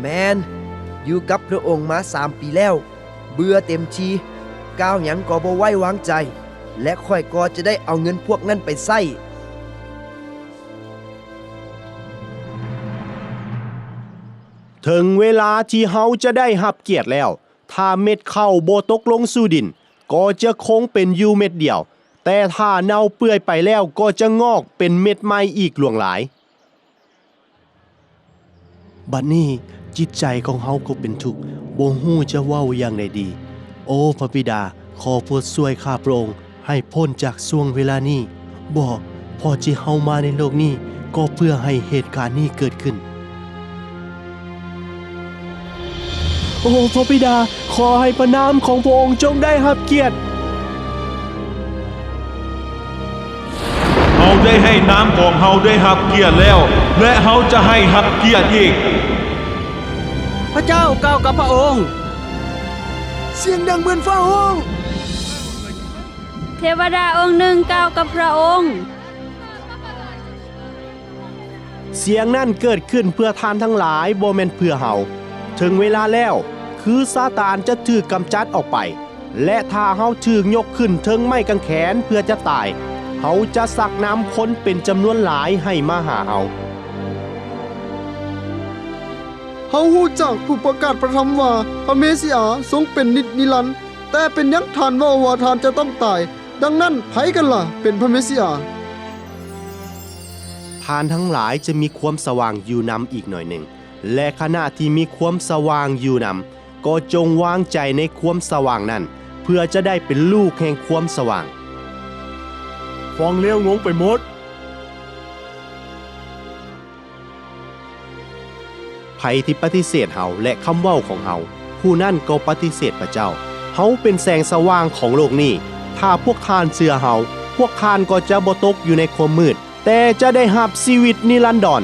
ແມ່ນ, ຢູ່ກັບພຣະອົງມາສາມປີແລ້ວ, ເບື່ອເຕັມທີ່, ກ່າວຫຍັງກໍບໍ່ໄວ້ວາງໃຈ, ແລະ ຂ້ອຍກໍຈະໄດ້ເອົາເງິນພວກນັ້ນໄປໃຊ້. ເຖິງເວລາທີ່ເຮົາຈະໄດ້ຮັບກຽດແລ້ວ. ຖ້າເມັດເຂົ້າບໍ່ຕົກລົງສູ່ດິນ, ກໍຈະຄົງເປັນຢູ່ເມັດດຽວ, ແຕ່ຖ້າເນົ່າເປື່ອຍໄປແລ້ວ, ກໍຈະງອກເປັນເມັດໃໝ່ອີກຫຼວງຫຼາຍ. ບັດນີ້ຈິດໃຈຂອງເຮົາກໍເປັນທຸກ, ບໍ່ຮູ້ຈະເວົ້າຢ່າງໃດດີ. ໂອ ພະບິດາ, ຂໍໂປດຊ່ວຍຂ້າພຣະອົງ ໃຫ້ພົ້ນຈາກຊ່ວງເວລານີ້. ບໍ່, ເພາະທີ່ເຮົາມາໃນໂລກນີ້ ກໍເພື່ອໃຫ້ເຫດການນີ້ເກີດຂຶ້ນ. ໂອ ພະບິດາ, ຂໍໃຫ້ພະນາມຂອງພະອົງຈົ່ງໄດ້ຮັບກຽດ. ເຮົາໄດ້ໃຫ້ນາມຂອງເຮົາໄດ້ຮັບກຽດແລ້ວ, ແລະ ເຮົາຈະໃຫ້ຮັບກຽດອີກ. ພະເຈົ້າກ່າວກັບພະອົງ. ສຽງດັງເໝືອນຟ້າຮ້ອງ. ເທວະດາອົງໜຶ່ງກ່າວກັບພຣະອົງ. ສຽງນັ້ນເກີດຂຶ້ນເພື່ອທ່ານທັງຫຼາຍ, ບໍ່ແມ່ນເພື່ອເຮົາ. ເຖິງເວລາແລ້ວ, ຄືຊາຕານຈະຖືກກຳຈັດອອກໄປ, ແລະ ຖ້າເຮົາຖືກຍົກຂຶ້ນເທິງໄມ້ກາງແຂນເພື່ອຈະຕາຍ, ເຮົາຈະຊັກນຳຄົນເປັນຈຳນວນຫຼາຍໃຫ້ມາຫາເຮົາ. ເຮົາຮູ້ຈາກຜູ້ປະກາດພະທຳວ່າ ພະເມຊິອາຊົງເປັນນິດນິລັນ, ແຕ່ເປັນຫຍັງທ່ານເວົ້າວ່າທ່ານຈະຕ້ອງຕາຍ? ດັ່ງນັ້ນ, ໃຜກັນລະເປັນພະເມຊິອາ? ທ່ານທັງຫຼາຍຈະມີຄວາມສະຫວ່າງຢູ່ນຳອີກໜ້ອຍໜຶ່ງ, ແລະ ຂະນະທີ່ມີຄວາມສະຫວ່າງຢູ່ນຳ, ກໍຈົ່ງວາງໃຈໃນຄວາມສະຫວ່າງນັ້ນ, ເພື່ອຈະໄດ້ເປັນລູກແຫ່ງຄວາມສະຫວ່າງ. ຟັງແລ້ວງົງໄປໝົດ. ໃຜທີ່ປະຕິເສດເຮົາ ແລະ ຄຳເວົ້າຂອງເຮົາ, ຜູ້ນັ້ນກໍປະຕິເສດພະເຈົ້າ. ເຮົາເປັນແສງສະຫວ່າງຂອງໂລກນີ້. ຖ້າພວກທ່ານເຊື່ອເຮົາ, ພວກທ່ານກໍຈະບໍ່ຕົກຢູ່ໃນຄວາມມືດ, ແຕ່ຈະໄດ້ຮັບຊີວິດນິລັນດອນ.